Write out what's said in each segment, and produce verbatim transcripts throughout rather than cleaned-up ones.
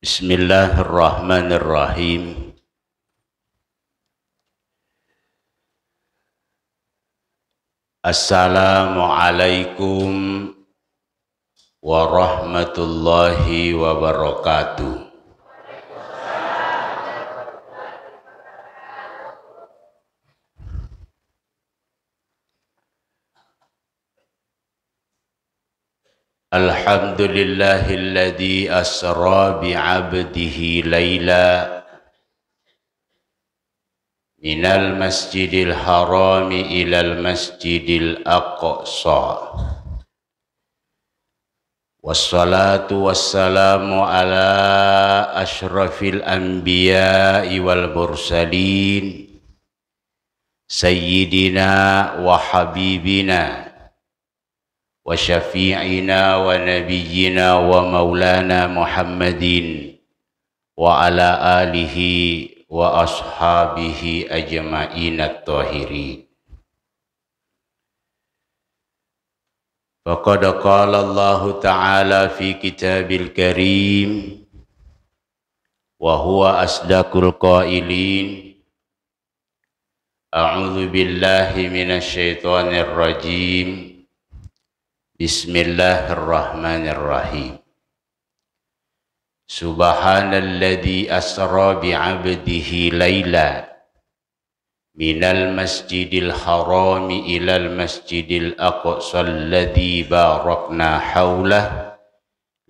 Bismillahirrahmanirrahim. Assalamualaikum warahmatullahi wabarakatuh. Alhamdulillahilladzi asra bi'abdihi laila minal masjidil harami ilal masjidil aqsa. Wassalatu wassalamu ala asyrafil anbiya'i wal mursalin, sayyidina wa habibina wa syafi'ina wa nabiyyina wa maulana Muhammadin wa ala alihi wa ashabihi ajma'in at-tahirin. Faqad qala Allahu ta'ala fi kitabil karim wa huwa asdaqul qailin. A'udzu billahi minasy syaithanir rajim. Bismillahirrahmanirrahim. Subhanalladzi asra bi'abdihi laila minal masjidil harami ilal masjidil aqsa alladzi barakna haulah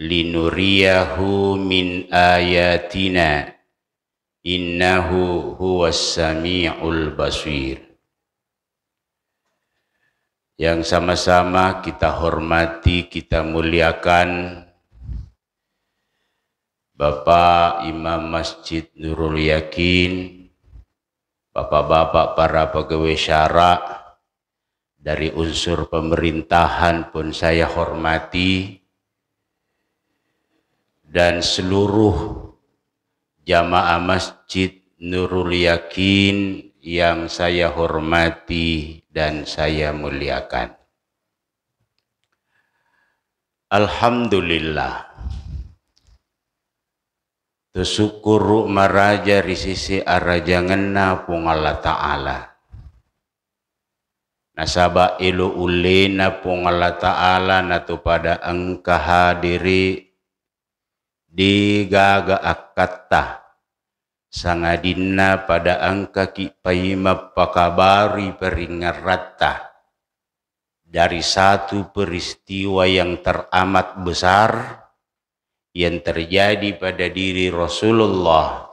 linuriyahu min ayatina innahu huwas samiul basir. Yang sama-sama kita hormati, kita muliakan Bapak Imam Masjid Nurul Yakin, Bapak-bapak para pegawai syara, dari unsur pemerintahan pun saya hormati, dan seluruh jamaah Masjid Nurul Yakin yang saya hormati dan saya muliakan. Alhamdulillah. Tusukkuru maraja ri sisi arajangenna Puang Allah Ta'ala. Nasaba elo ullena Puang Allah Ta'ala natopada engka hadiri, degaga akkatta, sangadinna pada engkaki paimeng pakabari paringngeratta dari satu peristiwa yang teramat besar yang terjadi pada diri Rasulullah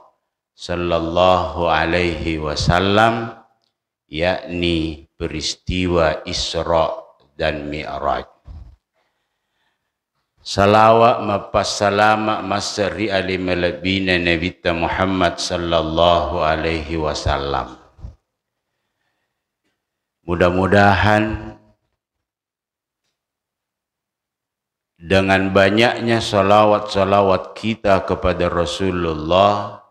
sallallahu alaihi wasallam, yakni peristiwa Isra dan Mi'raj. Salawat mappassalama masse ri ale malebbina Nabitta Muhammad sallallahu alaihi wasallam. Mudah-mudahan dengan banyaknya salawat-salawat kita kepada Rasulullah,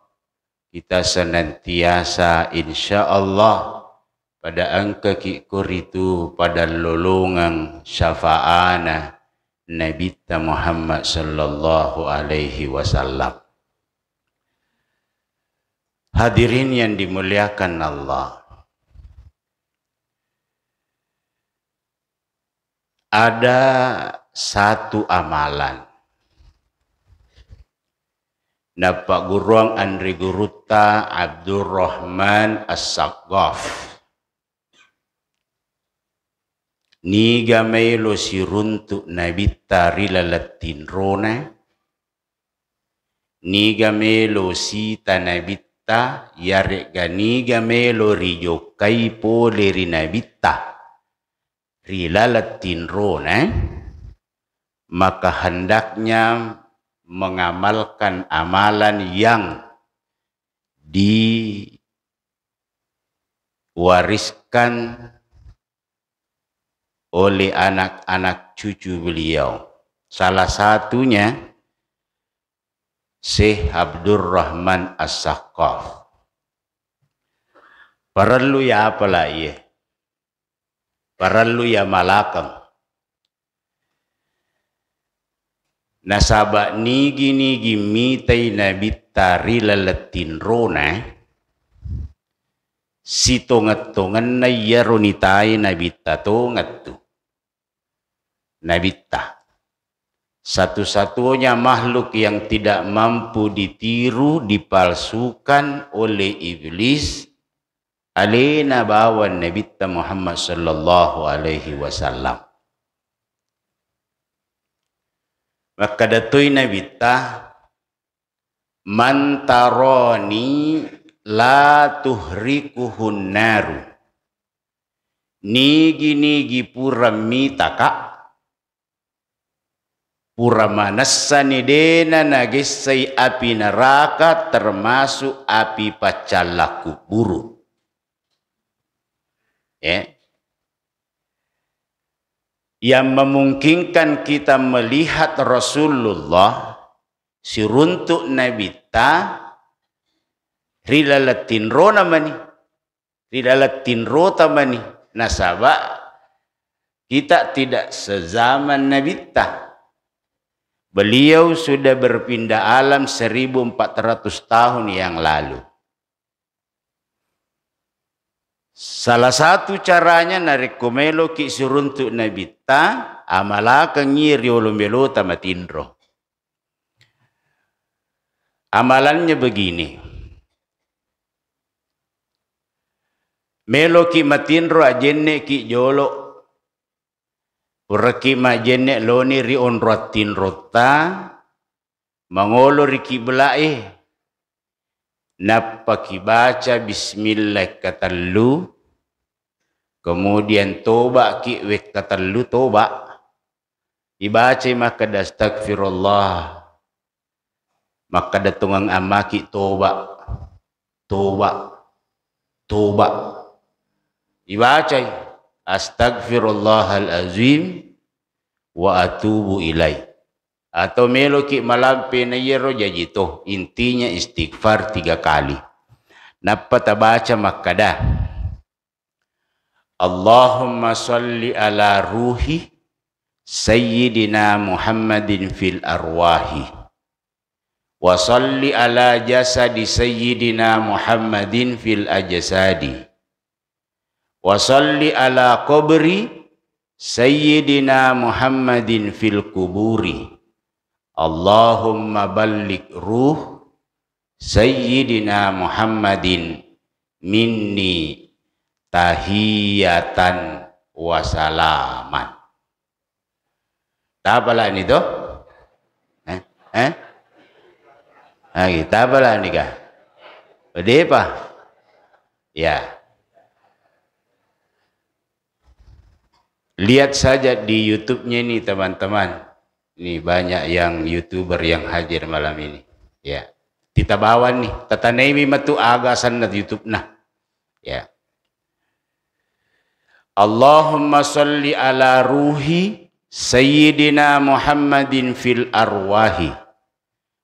kita senantiasa, insya Allah, pada engkaki koritu pada lolongang syafaana Nabitta Muhammad sallallahu alaihi wasallam. Hadirin yang dimuliakan Allah, ada satu amalan nappagguruang anre gurutta Abdurrahman As-Saqqaf. Niga maelo siruntu Nabitta ri laleng tinrona, niga maelo sita Nabitta, yaregga niga maelo rijokkai pole ri Nabitta ri laleng tinrona, maka hendaknya mengamalkan amalan yang diwariskan oleh anak-anak cucu beliau. Salah satunya Syekh Abdurrahman As-Saqqaf. Parellu ya apa lah iye? Parellu ya malakeng. Nasaba nigi-nigi mitai Nabitta ri laleng tinrona, sitongeng-tongenna iyaro nitai Nabitta tongeng tu. Nabitta. Satu-satunya makhluk yang tidak mampu ditiru, dipalsukan oleh iblis, alena bawang Nabitta Muhammad sallallahu alaihi wasallam. Makkeda toi Nabitta, "Man tarani la tuhrikuhun naru." Nigi-nigi pura mitaka, pura manessani, dena nagessai api neraka, termasuk api paccalla kuburu. Ya. Yang memungkinkan kita melihat Rasulullah, siruntuk Nabitta, ri laleng tinrona mani, ri laleng tinrota mani, nasaba kita tidak sezaman Nabitta. Beliau sudah berpindah alam seribu empat ratus tahun yang lalu. Salah satu caranya, narekko meloki siruntuk Nabitta, amalakengngi riolo melota matinro. Amalannya begini. Meloki matinro, ajenneki jolo. Puraki majenne, loni ri onro attinrotta, mangolo ri kiblae, nappa kibaca bismillah wekka tellu, kemudian tobaki wekka tellu, toba. Ibacai makkeda, "Astagfirullah." Makkeda tongeng ammaki, "Toba, toba, toba." Ibacai, "Astagfirullahal azim wa atubu ilai." Atau meloki malampe na iyaro, jaji to, intinya istighfar tiga kali. Nappa tabaca makkeda, "Allahumma salli ala ruhi Sayyidina Muhammadin fil arwahi. Wa salli ala jasadi Sayyidina Muhammadin fil ajsadi. Wa salli ala qabri Sayyidina Muhammadin fil kuburi. Allahumma balligh ruh Sayyidina Muhammadin minni tahiyatan wa salaman." Tapalani to? Eh? Eh? Lagi, tapalani kah? Depa? Ya. Lihat saja di YouTube-nya ini, teman-teman. Ini banyak yang YouTuber yang hadir malam ini. Ya. Titabawan nih, tatanemi matu aga sanna YouTube nah. Ya. Allahumma salli ala ruhi Sayyidina Muhammadin fil arwahi.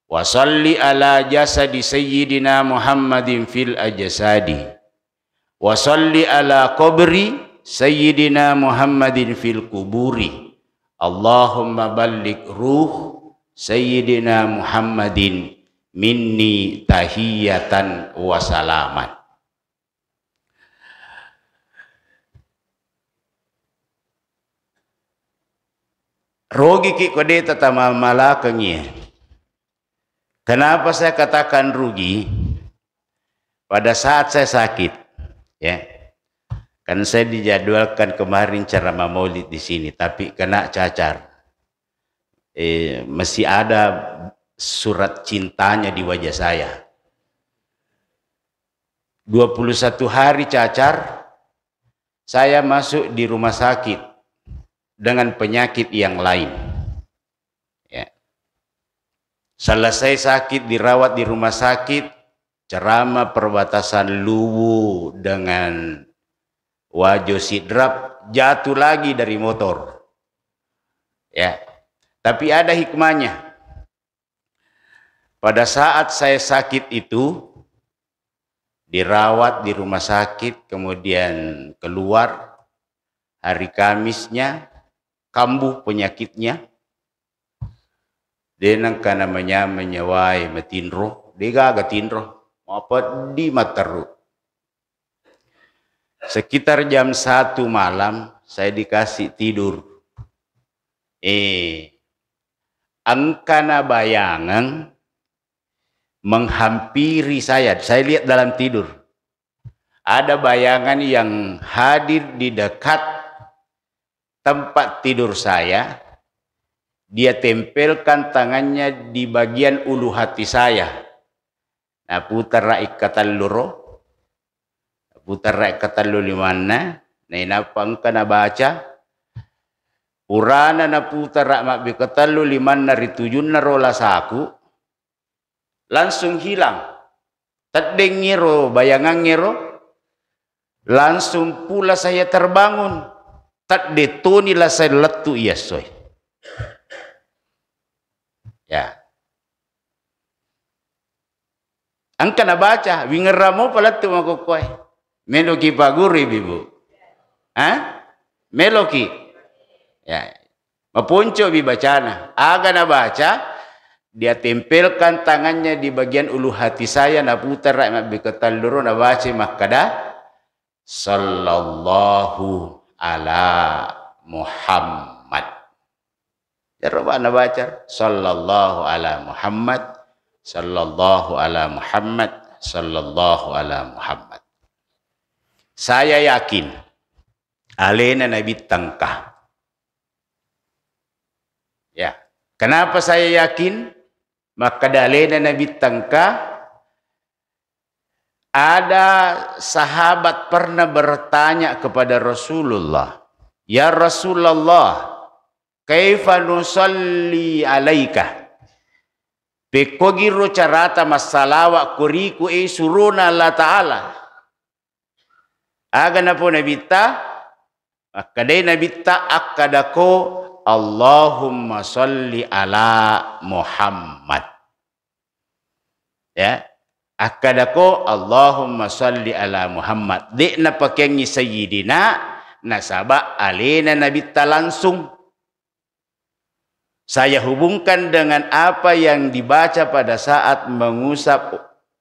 Wa salli ala jasadi Sayyidina Muhammadin fil ajsadi. Wa salli ala qabri Sayyidina Muhammadin fil kuburi. Allahumma balligh ruh Sayyidina Muhammadin minni tahiyatan wa salaman. Rogiki ko de tatamalakengi. Kenapa saya katakan rugi? Pada saat saya sakit, ya, kan saya dijadwalkan kemarin ceramah maulid di sini, tapi kena cacar. Eh, masih ada surat cintanya di wajah saya. Dua puluh satu hari cacar, saya masuk di rumah sakit dengan penyakit yang lain. Ya. Selesai sakit, dirawat di rumah sakit, ceramah perbatasan Luwu dengan Wajo Sidrap, jatuh lagi dari motor. Ya. Tapi ada hikmahnya. Pada saat saya sakit itu, dirawat di rumah sakit, kemudian keluar, hari Kamisnya kambuh penyakitnya. De nengka namanyameng nyawae matinro, de gaga tinro, mapeddi matteru. Sekitar jam satu malam, saya dikasih tidur. Eh, engkana bayangan menghampiri saya. Saya lihat dalam tidur. Ada bayangan yang hadir di dekat tempat tidur saya. Dia tempelkan tangannya di bagian ulu hati saya. Naputarra ikkatelluro, naputarra ikkatellu limanna, nainappa engka nabaca, purana naputarra mabbikatellu limanna ri tujunna rola saku, langsung hilang. Teddengngiro bayangangngero, langsung pula saya terbangun. Tedde toni la saya lettu iya soe. Ya. Engka nabaca, wingerra mopa lettu makokkoe. Meloki pagurui, Ibu. Ha? Meloki. Ya. Maponcobi bacana. Aga nabaca, dia tempelkan tangannya di bagian ulu hati saya, naputara mabbikatellu ro, nabaca makkada, "Sallallahu ala Muhammad." Ero ba nabaca, "Sallallahu ala Muhammad, sallallahu ala Muhammad, sallallahu ala Muhammad." Saya yakin alena Nabitta engka. Ya. Kenapa saya yakin? Makkada alena Nabitta engka, ada sahabat pernah bertanya kepada Rasulullah, "Ya Rasulullah, kaifa nusalli alaika?" Pekkogiro carata massalawa koriku, e surona Allah Ta'ala. Aga napo Nabitta? Makkadai Nabitta, akkadako, "Allahumma salli ala Muhammad." Ya, akkadako, "Allahumma salli ala Muhammad." De napakengngi Sayyidina, nasaba alena Nabitta langsung. Saya hubungkan dengan apa yang dibaca pada saat mengusap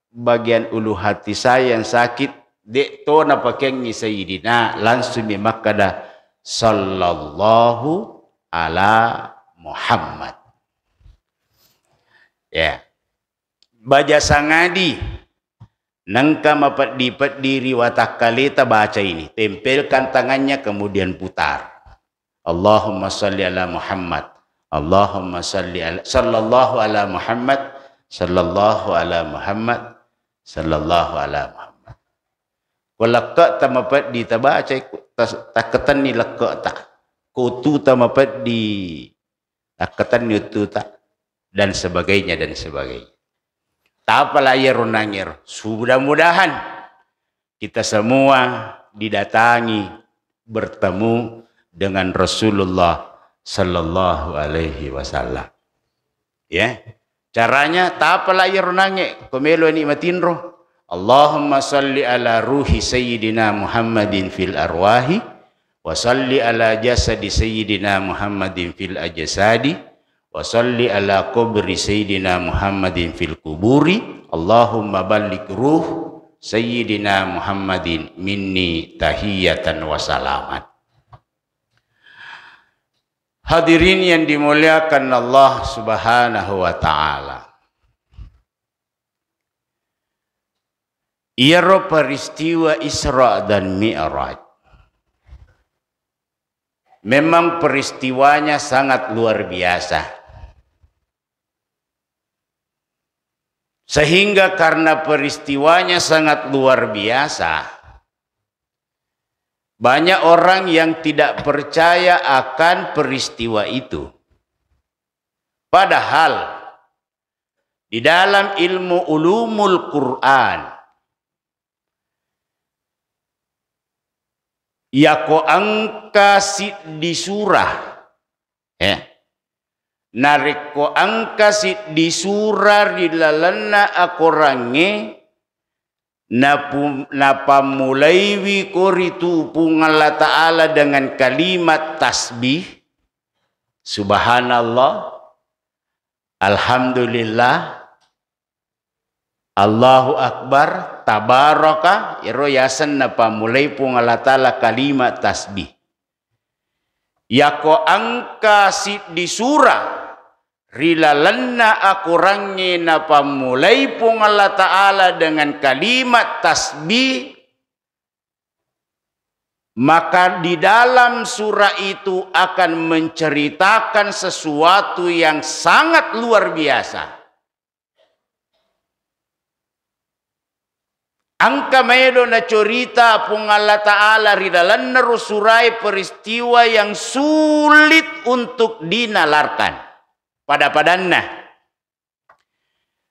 bagian ulu hati saya yang sakit, de to napakengngi Sayyidina, langsung mi makkada, "Sallallahu ala Muhammad." Ya. Baja sangadi, nengka mapeddi-peddi ri watakkaleta baca ini, tempelkan tangannya kemudian putar. Allahumma salli ala Muhammad. Allahumma salli ala, sallallahu ala Muhammad, sallallahu ala Muhammad, sallallahu ala Muhammad. Ko lekke'ta mapeddi tabaca, tas-, takkatenni lekke'ta. Ko ututa mapeddi, takkatenni ututa, dan sebagainya, dan sebagainya. Tapala iyaro nangero. Mudah-mudahan kita semua didatangi, bertemu dengan Rasulullah sallallahu alaihi wasallam. Ya. Caranya, tapala iyaro nange, ko meloni matinro. Allahumma salli ala ruhi Sayyidina Muhammadin fil arwahi, wa salli ala jasadi Sayyidina Muhammadin fil ajsadi, wa salli ala kubri Sayyidina Muhammadin fil kuburi. Allahumma balligh ruh Sayyidina Muhammadin minni tahiyatan wa salaman. Hadirin yang dimuliakan Allah Subhanahu wa Ta'ala. Iyaro peristiwa Isra dan Mi'raj memang peristiwanya sangat luar biasa. Sehingga karena peristiwanya sangat luar biasa, banyak orang yang tidak percaya akan peristiwa itu. Padahal di dalam ilmu ulumul Quran, yako engka siddi surah, eh, narekko engka siddi surah ri lalenna akorangnge, napu-, napammulaiwi ko ritu Puang Allah Ta'ala dengan kalimat tasbih, subhanallah, Alhamdulillah, Allahu Akbar, Tabaraka, ero yaseng napammulai Puang Allah Ta'ala kalima tasbih. Yako engka siddi sura ri lalenna akorangnge napammulai Puang Allah Ta'ala dengan kalimat tasbih, maka di dalam surah itu akan menceritakan sesuatu yang sangat luar biasa. Engka maedo nacorita Puang Allah Ta'ala ri lalenna ro surae peristiwa yang sulit untuk dinalarkan. Pada-padanna,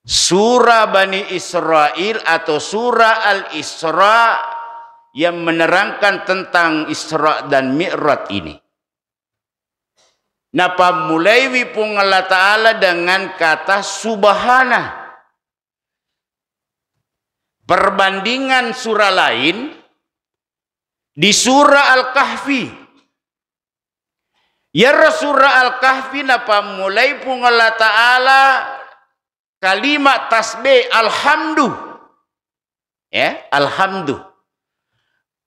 Surah Bani Israel atau Surah Al-Isra yang menerangkan tentang Isra dan Mi'raj ini. Napammulaiwi Puang Allah Ta'ala dengan kata subhana. Perbandingan surah lain, di Surah Al-Kahfi, iyaro Surah Al-Kahfi napammulai Puang Allah Ta'ala kalimat tasbih alhamdu. Ya, alhamdu.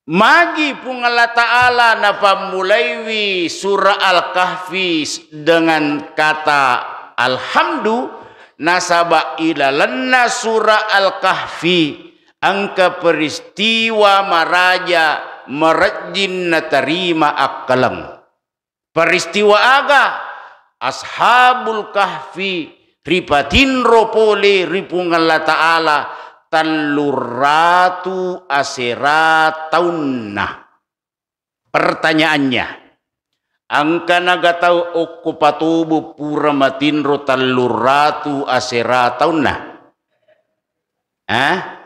Magi Puang Allah Ta'ala napammulaiwi Surah Al-Kahfi dengan kata alhamdu, nasaba ilalenna Surah Al-Kahfi engka peristiwa maraja marejjing natarima akkaleng. Peristiwa aga? Ashabul Kahfi ripatinro pole ri Puang Allah Ta'ala tellurratu asera taunna. Pertanyaannya, engka naga tau okko patobu pura matinro tellurratu asera taunna? Hah?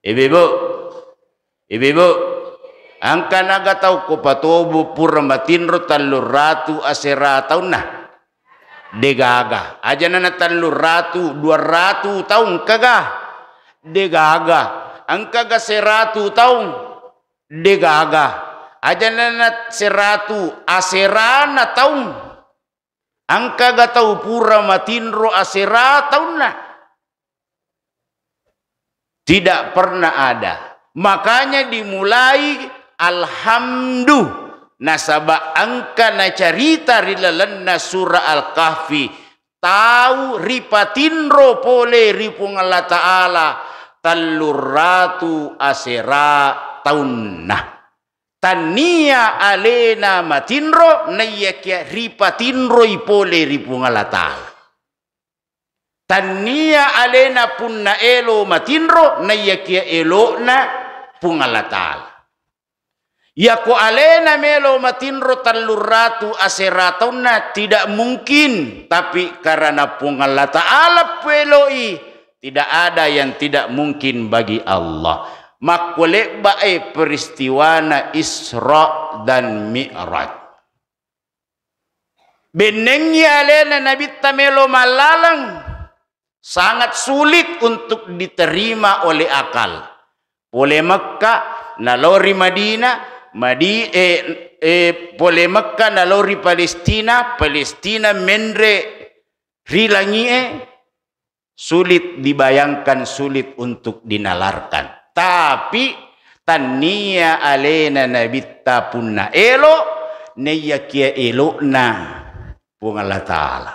Ibu-ibu? Ibu-ibu? Engka naga tau ko patobu pura matinro tellurratu asera taunna? Degaga. Aja nana tellurratu, duarratu taung engkaga? Degaga. Engkaga seratu taung? Degaga. Aja nana seratu aserana taung? Engkaga tau pura matinro asera taunna? Tidak pernah ada. Makanya dimulai alhamdu. Nasaba engka nacarita ri lalenna Surah Al-Kahfi, tau ripatinro pole ri Puang Allah Ta'ala tellurratu asera taunna. Tannia alena matinro, naiyakia ripatinroi pole ri Puang Allah Ta'ala. Tannia alena punna elo matinro, naiyakia elokna Puang Allah Ta'ala. Yako alena melo matinro tellurratu asera taunna, tidak mungkin. Tapi karena Puang Allah Ta'ala pueloi, tidak ada yang tidak mungkin bagi Allah. Makkulebba'e peristiwana Isra dan Mi'raj. Bennengngi alena Nabitta melo mallaleng, sangat sulit untuk diterima oleh akal. Pole Mekka, nalao ri Madinah, Madi-, eh, eh, pole Mekka, nalao ri Palestina, Palestina menre ri langi'e, sulit dibayangkan, sulit untuk dinalarkan. Tapi tannia alena Nabitta punna elo, naiyakia elokna Puang Allah Ta'ala.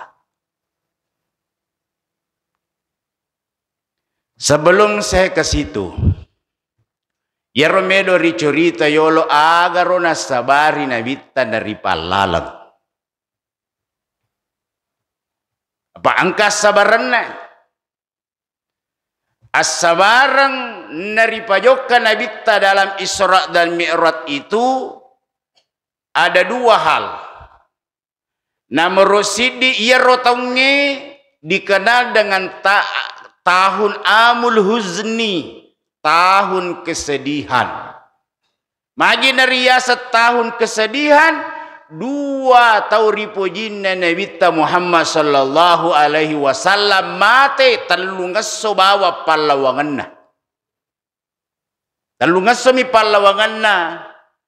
Sebelum saya ke situ, iyaro medo ricorita yolo agaro nassabari Nabitta naripallaleng. Apa engka assabarenna? Assabareng naripajokka Nabitta dalam Isra dan Mi'raj itu ada dua hal. Nomoro siddi, iyaro taungnge dikenal dengan ta-, tahun Amul Huzni, tahun kesedihan. Magi nariyaseng tahun kesedihan? Dua tau ripojinna Nabitta Muhammad sallallahu alaihi wasallam mate tellungesso bawang pallawangenna. Tellungessomi pallawangenna,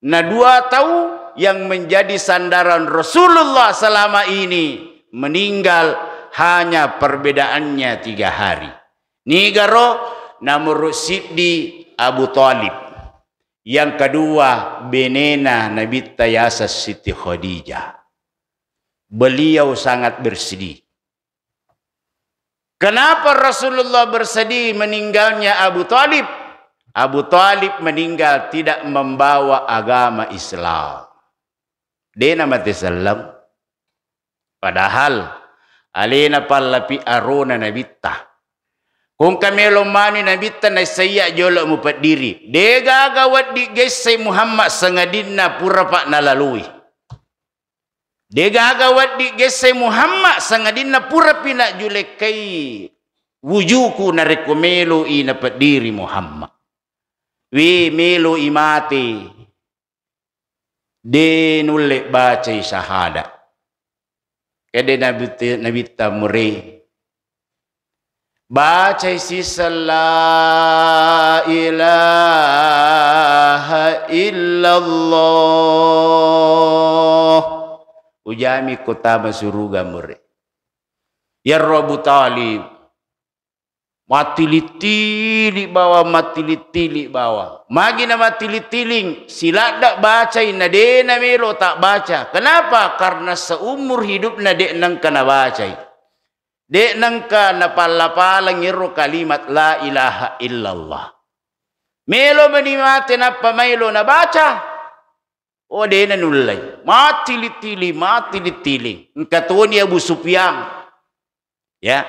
na dua tau yang menjadi sandaran Rasulullah selama ini meninggal, Hanya perbedaannya tiga hari. Nigaro? Nomor siddi Abu Thalib. Yang kedua, benena Nabitta yaseng Siti Khadijah. Beliau sangat bersedih. Kenapa Rasulullah bersedih meninggalnya Abu Thalib? Abu Thalib meninggal tidak membawa agama Islam. Dena mate selleng. Padahal alena pallapi arona Nabitta. Kongka melo mani Nabitta naissaiya jolo mupeddiri. Degaga weddi gessai Muhammad sangadinna purapa nalalui. Degaga weddi gessai Muhammad sangadinna purapi najulekkai wujuku narekko meloi napeddiri Muhammad. We meloi mate. De nulle bacai syahada. Kede Nabi, Nabitta mure. Bacai siseng la ilaha illallah. Ujami ko tama suruga mure. Yarro Abu Thalib. Mattili-tili bawang, mattili-tili bawang. Magi na mattili-tiling, siladda bacai na de na melo tak baca. Kenapa? Karena seumur hidupna de nengka nabacai. De nengka napalla-paleng ero kalimat la ilaha illallah. Melo mani mate nappa maelo nabaca. Oh, dena nullai. Mattili-tili, mattili-tili. Engka toni Abu Sufyan. Ya.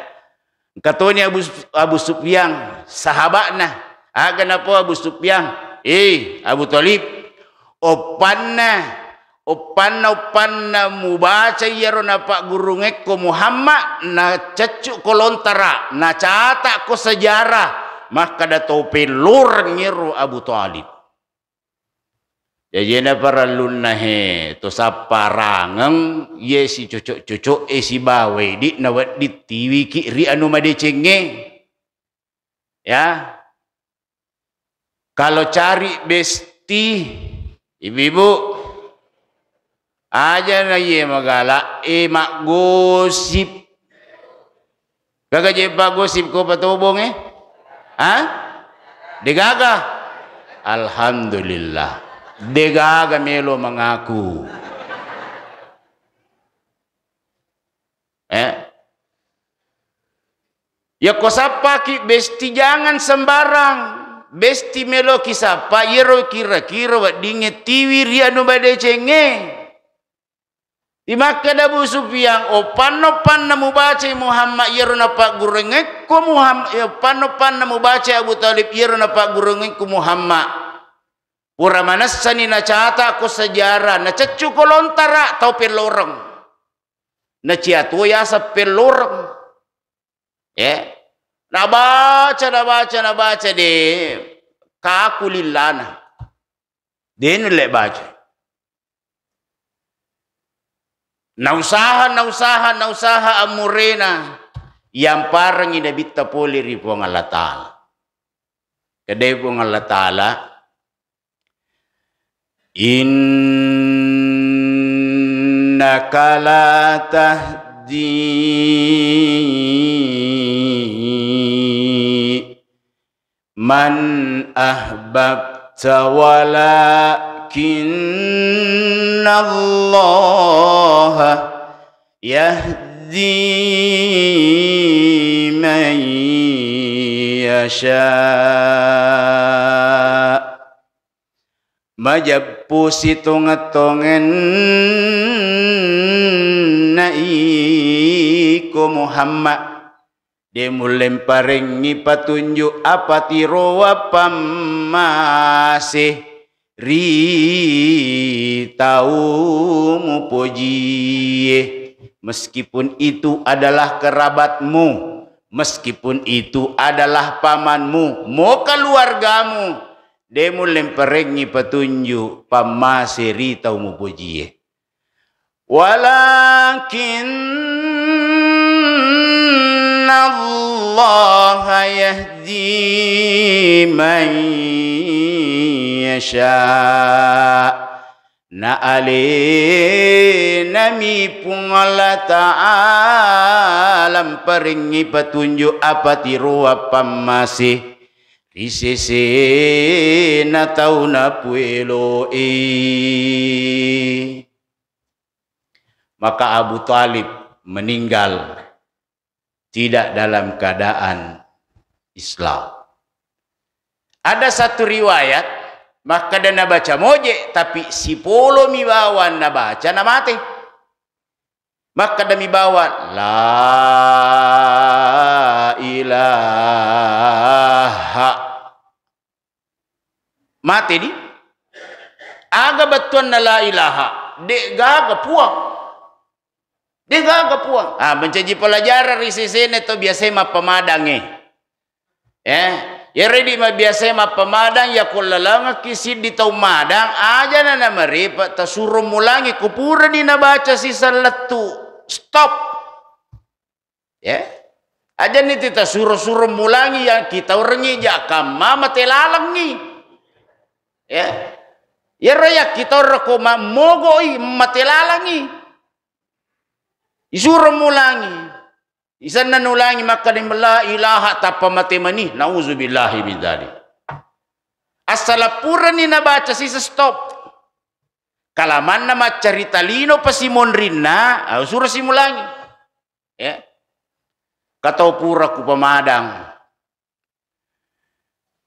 Engka toni Abu, Abu Sufyan, sahabatna. Aga napau Abu Sufyan? Eh, Abu Thalib. Oppanna, oppanna, oppanna mubaca iyaro napaggurungekko Muhammad, naceccu ko lontara, nacata ko sejarah, makkada to pelloreng ero Abu Thalib. Jaji ena parellunna he to sapparangeng, iye sicocok-cocok e sibawa idi na wedding tiwiki ri anu madecengnge. Ya. Kalau cari besti, ibu-ibu, aja na iye magala e maggosip. Gaga jeppa gosip ko patobong e? Ha? Degaga? Alhamdulillah. Degaga melo mengaku. Eh? Yakko sappaki besti jangan sembarang. Besti meloki sappa, yero kira-kira weddingnge tiwi ri anu madecengnge. Imakkeda Abu Sufyan, oppanna-oppanna mubacai Muhammad iyaro napaggurungekko Muhammad, oppanna-oppanna mubacai Abu Thalib iyaro napaggurungekko Muhammad. Pura manessani nacata ko sejarah, naceccu ko lontara tau pelloreng. Nacia tuo yaseng pelloreng. Eh, nabaca, nabaca, nabaca de kaku lillana. De nulle baca. Nausaha, nausaha, nausaha amurena, yamparengngi Nabitta pole ri Puang Allah Ta'ala. Kedai Puang Allah Ta'ala, innaka la tahdi man ahbabta walakinnallaha yahdi man yasha. Majeppu sitongeng-tongenna iko Muhammad. De mulle mparengngi patunjuk apa tirowa pammase ri tau mupojie, meskipun itu adalah kerabatmu, meskipun itu adalah pamanmu, mo keluargamu, de mulle mparengngi patunjuk pammase ri tau mupojie. Walakinnallaha yahdi man yasha. Na alenami Puang Allah Ta'ala mparengngi patunjuk apatiroang pammase ri sesena tau napueloe. Maka Abu Thalib meninggal tidak dalam keadaan Islam. Ada satu riwayat, makkeda nabaca moje, tapi sipolomi bawang nabaca, namate. Makkedami bawang, "La ilaha." Mate di? Aga bettuanna la ilaha? De'gaga Puang. De'gaga Puang. Ah, mencaji pelajaran ri sesena to biasa mappamadangnge. Eh, iyaro idi mabbiasa mappamadang, yakko lalengekki siddi tau madang, aja na namarepa, tasuro mulangi, ko purani nabaca siseng lettu, stop. Ya. Ajanni ti tasuro-suro mulangi, yang kita orangi ja kamma mate lalengi. Ya. Iyaro yakkita ora ko mammogoi mate lalengi. Isuro mulangi. Isenna nulangi makkeda la ilaha tappa mate mani. Nauzubillahi min dzalik. Assala purani nabaca siseng stop. Kalamanna maccarita lino pasimonrinna, ah, suro simulangi. Ya. Katau pura ku pamadang.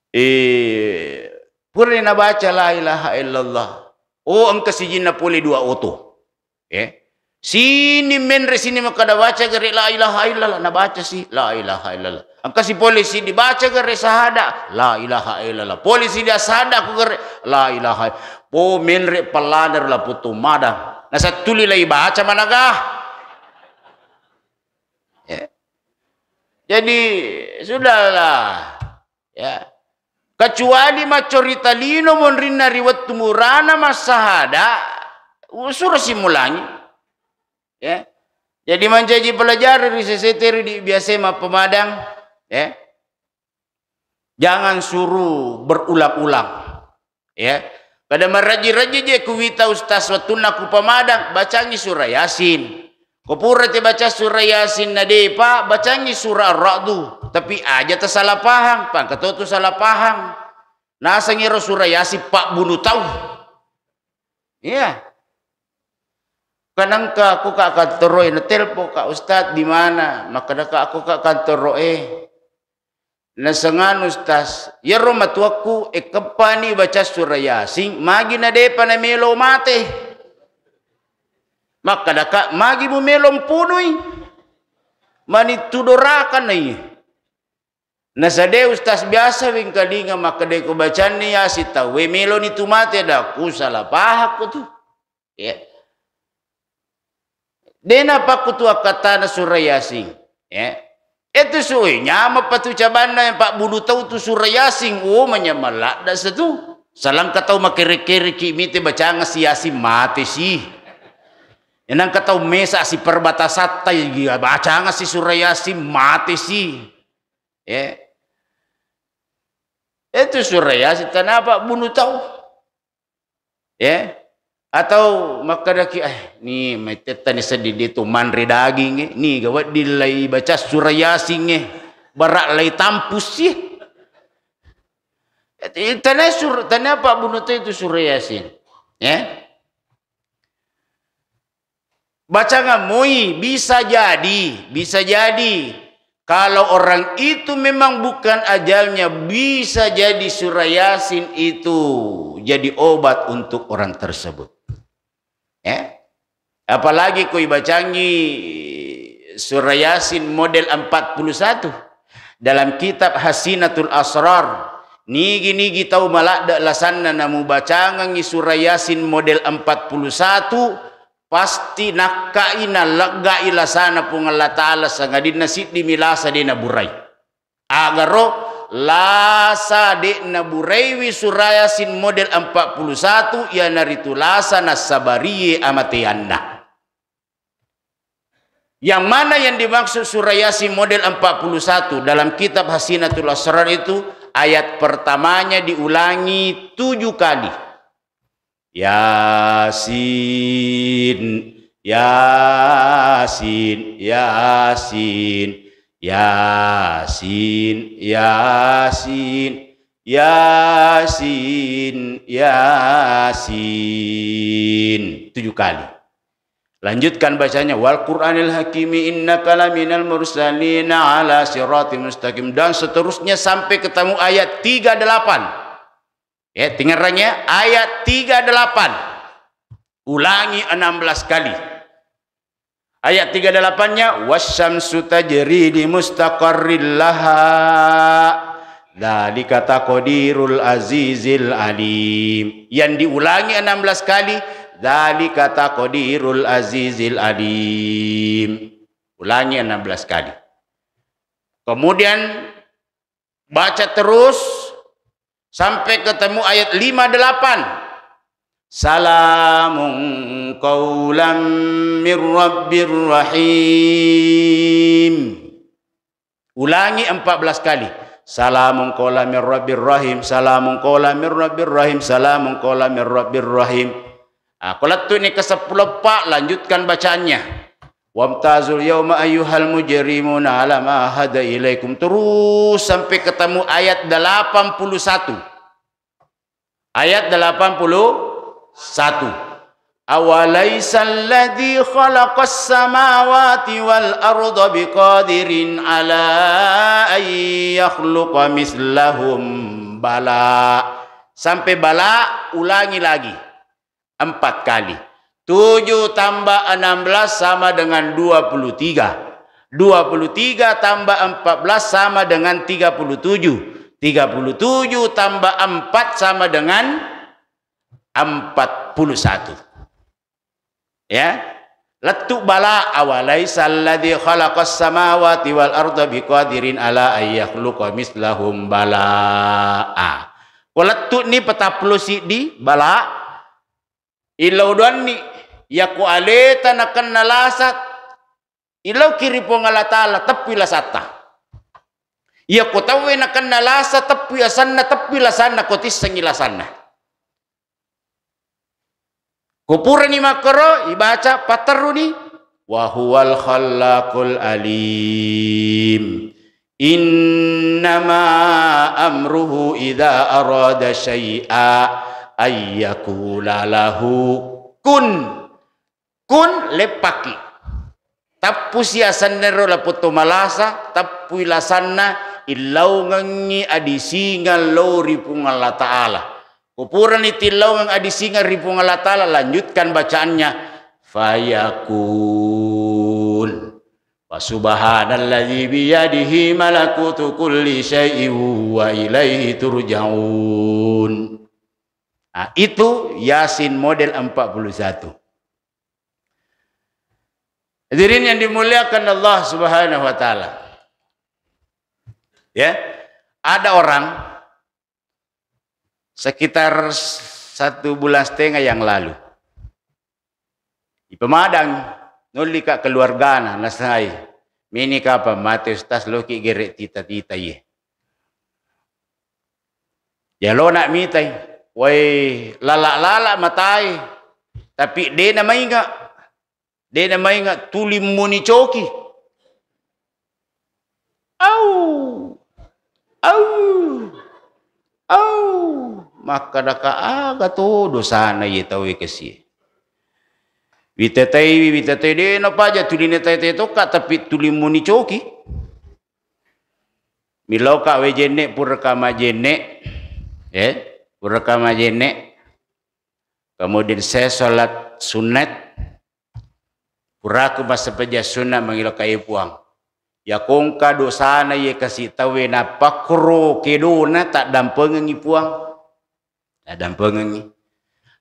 Eh, purani nabaca la ilaha illallah. Oh, engka sijinna pole dua oto. Eh, sini menre sini makkeda baca gare la ilaha illallah, nabaca si la ilaha illallah. Engka si pole si dibaca gare sahada la ilaha illallah. Pole si dia sahada ku gare la ilaha. Po menre pallana la putu madang. Nasattuli lai baca managa. Ya. Jadi, sudahlah. Ya. Kecuali maccorita lino monrinna ri wettu murana massahada, usuro simulangi. Ya. Jadi mancaji pelajari ri sesete ri di biasa mappamadang, ya. Jangan suruh berulang-ulang. Ya. Pada marajji-rajji je kuwita ustaz wettunna ku pamadang, bacangi surah Yasin. Ko pura te baca surah Yasin na depa, bacangi surah Ar-Ra'du. Tapi aja ta salah paham, pangka to tu salah paham. Nasengi ro surah Yasin pabbunu tau. Iya. Kanangka ko ka kantoroe, na telpo ka ustaz di mana? Makkeda ka ko ka kantoroe. Nasenganu ustaz, iyaro matuakku ekkeppani baca surah Yasin, magi na depa na melo mate. Makkeda ka, magi mu melo mpunui? Mani tu doraka na iye. Nasade ustaz biasa wengkalinga makkeda ko bacanni Yasin tauwe meloni tu mate, da ku salah pahakko tu. Ya. Dena pakkutu akkattana surah Yasin. Ya. Itu suwe nyameng patu cabanna yang pabbunu tau tu surah Yasin. Oh, manyameng ladda setu. Salangka tau makere-kereki mite bacanga si Yasin mate si. Enangka tau mesa si perbatasatta bacanga si surah Yasin mate si. Ya. Itu surah Yasin tanapa bunu tau. Ya. Atau makkedaki, "Eh, ni mettetta ni seddi de tu manre daging, eh. Ni ga wedding lai baca surah Yasin, eh. Bara lai tampus, eh." Tana sur-, tanapa bunu tau itu surah Yasin. Ya. Bacangan moi, bisa jadi, bisa jadi kalau orang itu memang bukan ajalnya, bisa jadi surah Yasin itu jadi obat untuk orang tersebut. Ya. Apalagi ko ibacangi surah Yasin model empat puluh satu dalam kitab Hasinatul Asrar. Nigi-nigi tau maladde lasanna namubacangengi surah Yasin model empat puluh satu, pasti nakkai naleggai lasana Puang Allah Ta'ala, sangadinna siddimi lasa de naburai. Agaro lasa de naburaiwi surah Yasin model empat puluh satu, iyanaritu lasa nassabarie amateanna. Yang mana yang dimaksud surah Yasin model empat puluh satu dalam kitab Hasinatul Asrar itu, ayat pertamanya diulangi tujuh kali. Yasin, Yasin, Yasin, Yasin, Yasin, Yasin, Yasin. Tujuh kali. Lanjutkan bacanya, "Wal Qur'anil Hakimi innaka laminal mursalina ala siratim mustaqim," dan seterusnya sampai ketemu ayat tiga delapan. Ya, dengarkan ya, ayat tiga delapan. Ulangi enam belas kali. Ayat tiga delapan-nya, "Wasyamsu tajri li mustaqarril laha, dzalika taqdirul azizil alim." Yang diulangi enam belas kali, "Dzalika taqdirul azizil alim." Ulangi enam belas kali. Kemudian baca terus sampai ketemu ayat lima delapan. "Salamun qaulam mir rabbir rahim." Ulangi empat belas kali. "Salamun qaulam mir rabbir rahim, salamun qaulam mir rabbir rahim, salamun qaulam mir rabbir rahim." Ah, ko lettu'ni ke seppulo eppa, lanjutkan bacaannya. "Wamtazul yauma ayyuhal mujrimuna alam ahada ilaikum." Terus sampai ketemu ayat delapan puluh satu. Ayat delapan puluh satu. "Awalaisal ladzi khalaqas samawati wal arda biqadirin ala an yakhluqa mislahum?" Bala. Sampai bala, ulangi lagi. Empat kali. Tujuh tambah enam belas sama dengan dua puluh tiga. Dua puluh tiga tambah empat belas sama dengan tiga puluh tujuh. Tiga puluh tujuh tambah empat sama dengan empat puluh satu. Ya. Lettu bala, "Awalaisal ladzi khalaqas samawati wal arda biqadirin ala an yakhluqa mislahum?" Bala. Ah. Ko lettu'ni petappulo siddi, bala. Illau doanni, yako aleta nakenna lasa, illauki ri Puang Allah Ta'ala, teppui lasatta. Yako tauwe nakenna lasa, teppui asanna, teppui lasanna, ko tissengi lasanna. Ko purani makkoro, ibaca, patterruni, "Wa huwal khallaqul alim. Innama amruhu idza arada syai'a ayyakula lahu kun." Kun, leppakki. Tappusi asannero lapotto malasa, tappui lasanna, illaungengngi adisingeng lao ri Puang Allah Ta'ala. Ko purani tillaungeng adisingeng ri Puang Allah Ta'ala, lanjutkan bacaannya, "Fayakun." "Fa subhanalladzi biyadihi malakutu kulli syai'in wa ilaihi turja'un." Nah, itu Yasin model empat puluh satu. Hadirin yang dimuliakan Allah Subhanahu wa Ta'ala. Ya, ada orang sekitar satu bulan setengah yang lalu. Ipemadang, nolli ka keluargana, nasai. Mini kapang mate Ustaz, loki gere tita-tita iye. Ya lo nak mitai, wai lala-lala matai, tapi dena mainga. Dena mainga tuli muni coki. Au. Au. Au. Makkadaka aga to dosana iye tauwe kesie. Witetaiwi, witetaiwi, dena paja tuli netai-tai tokka, tapi tuli muni coki. Miloka we jenne, puraka majenne. Eh, puraka majenne. Kemudian saya sholat sunat. Puraku massempajang sunna mangilokai Puang. Yakongka dosana iye kasi tauwe napakkoro kedona taddampengengngi Puang. Taddampengengngi.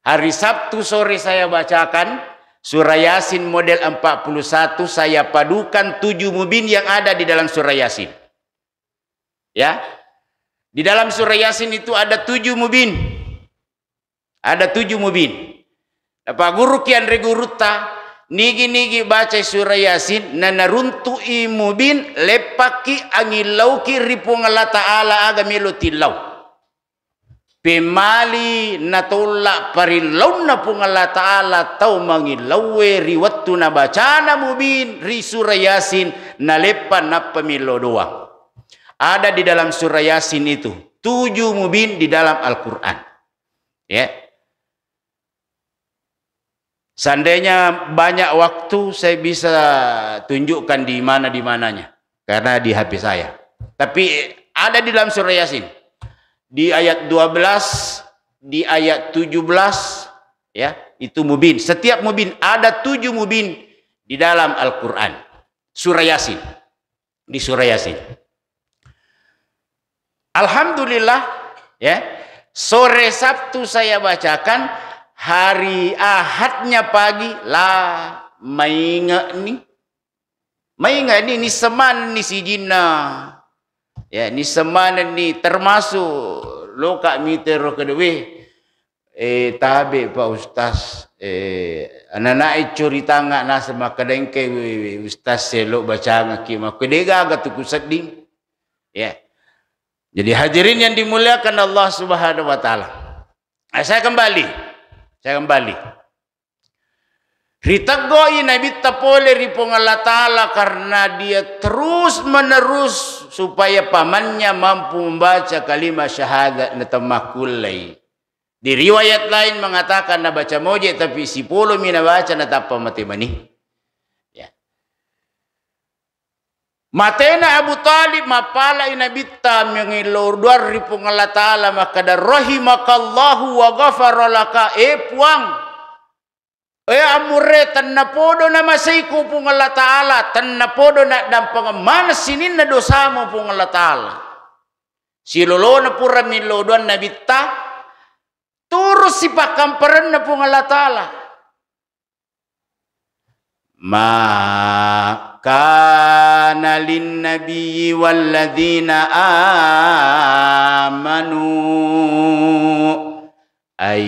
Hari Sabtu sore saya bacakan surah Yasin model empat puluh satu, saya padukan tujuh mubin yang ada di dalam surah Yasin. Ya. Di dalam surah Yasin itu ada tujuh mubin. Ada tujuh mubin. Napagguruki anre gurutta, nigi-nigi bacai surah Yasin, nanaruntu'i mubin, leppakki angillauki ri Puang Allah Ta'ala aga melo tillau. Pemmali natolla parillaunna Puang Allah Ta'ala tau mangillauwe ri wettu nabacana Mubin ri Surah Yasin, naleppa nappa millau doang. Ada di dalam Surah Yasin itu tujuh Mubin di dalam Al-Quran. Ya. Seandainya banyak waktu, saya bisa tunjukkan di mana, di mananya. Karena di H P saya. Tapi ada di dalam Surah Yasin. Di ayat dua belas, di ayat tujuh belas, ya, itu Mubin. Setiap Mubin, ada tujuh Mubin di dalam Al-Quran. Surah Yasin. Di Surah Yasin. Alhamdulillah, ya. Sore Sabtu saya bacakan, hari Ahadnya pagi, la, mainge'ni. Mainge'ni, nissemanenni sijinna. Ya, nissemanenni, termasuk loka mitero kedewe. Eh, tabe, Pak Ustaz. Eh, ananae curitangnga naseng makkeda, engkai, we, we, Ustaz, selo bacangekki, makko de gaga tu kusedding. Ya. Jadi, hadirin yang dimuliakan Allah Subhanahu wa Ta'ala. Eh, saya kembali. Saya kembali. Riteggoi Nabitta pole ri Puang Allah Ta'ala karena dia terus menerus supaya pamannya mampu membaca kalimat syahadat, natemmakkullei. Di riwayat lain mengatakan nabaca moje, tapi sipolomi nabaca natappa mate mani. Ya. Matena Abu Talib, mappalai Nabitta mangillau doang ri Puang Allah Ta'ala, makkeda, "Rahimakallahu wa ghafara laka." Eh, Puang, eh, amure, tennapodo namaseiko Puang Allah Ta'ala, tennapodo naddampengeng maneng sininna dosamu Puang Allah Ta'ala. Silolona pura millau doang Nabitta, turus sipakkamparenna Puang Allah Ta'ala. Ma kana lin nabiyyi walladzina amanu ay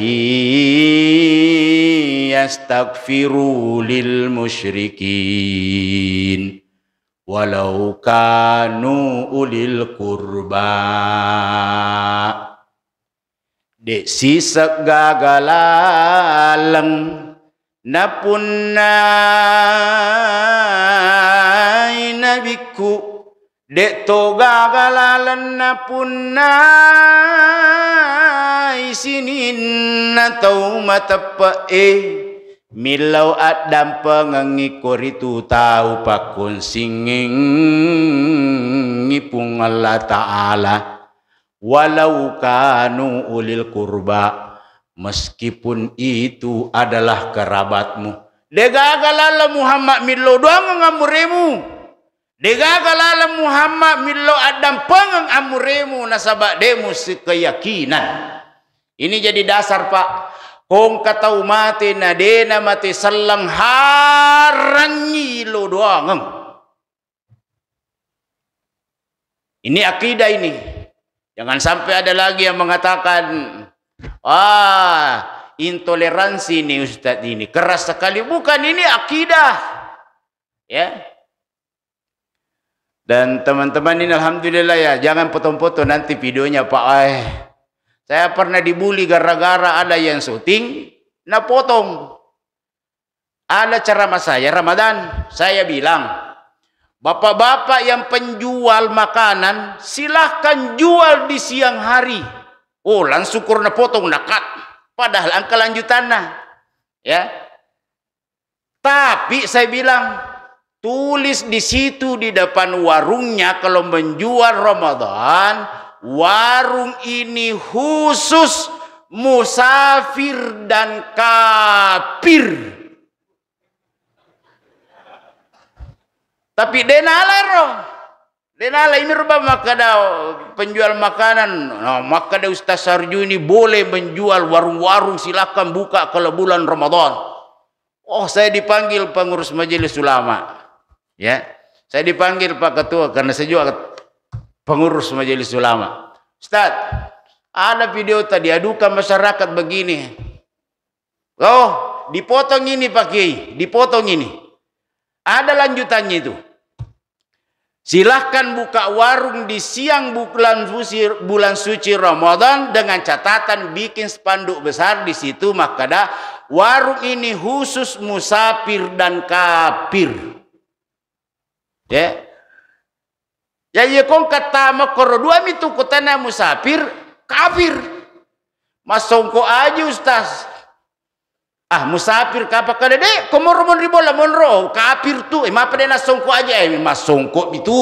yastaghfiru lil musyrikin walau kanu ulil qurba. De' siseggaga laleng napunnai nabikku, de' to gaga laleng napunnai sininna tau mateppe'e millau addampengengngi koritu tau pakkonsingengngi Puang Allah Ta'ala. Walau kanu ulil qurba, meskipun itu adalah kerabatmu. Degaga laleng Muhammad millau doangeng amuremu. Degaga laleng Muhammad millau addampengeng amuremu nasaba de' musi keyakinan. Ini jadi dasar, Pak. Kongka tau mate na de' namate selleng harangngi lo doangeng. Ini akidah ini. Jangan sampai ada lagi yang mengatakan, "Ah, intoleransi ini ustadz ini, keras sekali." Bukan, ini akidah. Ya. Dan teman-teman ini alhamdulillah ya, jangan potong-potong nanti videonya, Pak. Eh, saya pernah dibully gara-gara ada yang syuting, nah potong. Ada ceramah saya Ramadan, saya bilang, "Bapak-bapak yang penjual makanan, silahkan jual di siang hari." Oh, langsung kurna potong nakat. Padahal engka lanjutanna. Ya. Tapi saya bilang, tulis di situ di depan warungnya kalau menjual Ramadan, warung ini khusus musafir dan kafir. Tapi de' nala ro. De' nala, ini rupa makkeda penjual makanan. Nah, makkeda Ustaz Sarjuni boleh menjual warung-warung, silakan buka kalau bulan Ramadan. Oh, saya dipanggil pengurus majelis ulama. Ya. Saya dipanggil Pak Ketua karena saya juga pengurus majelis ulama. "Ustaz, ada video tadi, adukan masyarakat begini." "Oh, dipotong ini, Pak Kiai, dipotong ini." Ada lanjutannya itu. Silahkan buka warung di siang bulan suci, bulan suci Ramadan dengan catatan bikin spanduk besar di situ makkada, "Warung ini khusus musafir dan kafir." Ya. Ya, iya kong kata makkoro dua mitu kotana musafir, kafir. Massongko aja, Ustaz. Ah, musafir kapa kada de, ko moro monri bola monro, kafir tu. Eh, mapa de nassongko aja, eh, massongko mitu.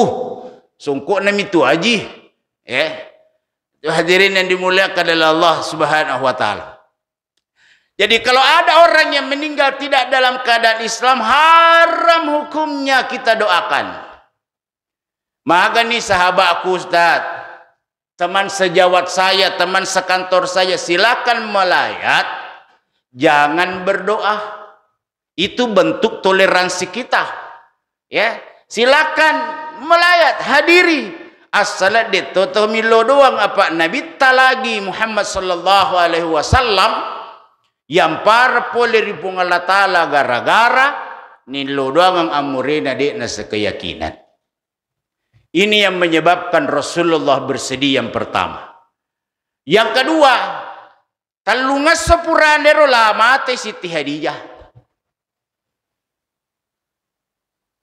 Songko na mitu aji. Eh. Hadirin yang dimuliakan oleh Allah Subhanahu wa Ta'ala. Jadi, kalau ada orang yang meninggal tidak dalam keadaan Islam, haram hukumnya kita doakan. Magani sahabatku, Ustaz, teman sejawat saya, teman sekantor saya, silakan melayat, jangan berdoa. Itu bentuk toleransi kita. Ya, silakan melayat, hadiri. Asal de to to millo doang apa Nabitta lagi Muhammad sallallahu alaihi wasallam yang para pole ri Puang Allah Ta'ala gara-gara nillo doangang amurena de na sekeyakinan. Ini yang menyebabkan Rasulullah bersedih yang pertama. Yang kedua, tellungesso purane ro la mate Siti Hadijah.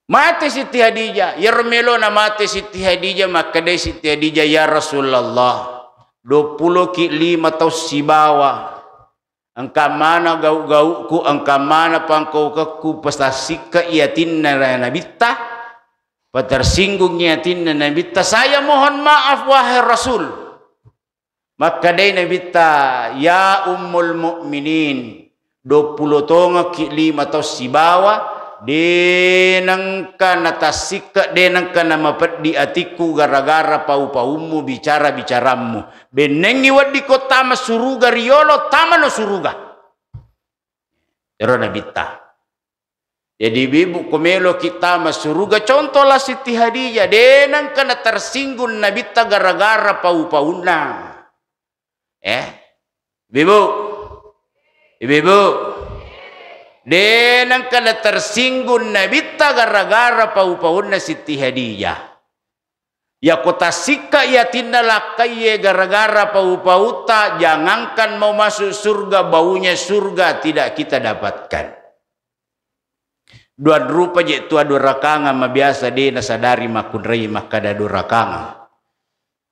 Mate Siti Hadijah, iyaro melo na mate Siti Hadijah, makkedai Siti Hadijah, "Ya Rasulullah, dua puluh ki lima tau sibawa. Engka mana gau-gauku, engka mana pangkaukekku, patassikka i atinna Nabitta, patersinggung i atinna Nabitta. Saya mohon maaf, wahai Rasul." Makkedai Nabitta, "Ya Ummul Mukminin, dua puluh tongekki lima tau sibawa, de nengka natassikka, de nengka namapeddi atikku gara-gara pau-paummu, bicara-bicarammu. Bennengngi weddikko tama suruga riolo, tamano suruga." Ero Nabitta. Jadi, ibu-ibu, ko meloki tama suruga, contohlah Siti Hadijah, de nengka natersinggung Nabitta gara-gara pau-paunna. Eh? Ibu-ibu? Ibu-ibu? De nengka natersinggung Nabitta gara-gara pau-paunna Siti Hadijah. Yako tassikka i atinna lakkaiye gara-gara pau-pautta, jangankan mau masuk surga, baunya surga tidak kita dapatkan. Dua rupa je tu adorakangeng mabiasa de nasadari makkunrai makkada adorakangeng.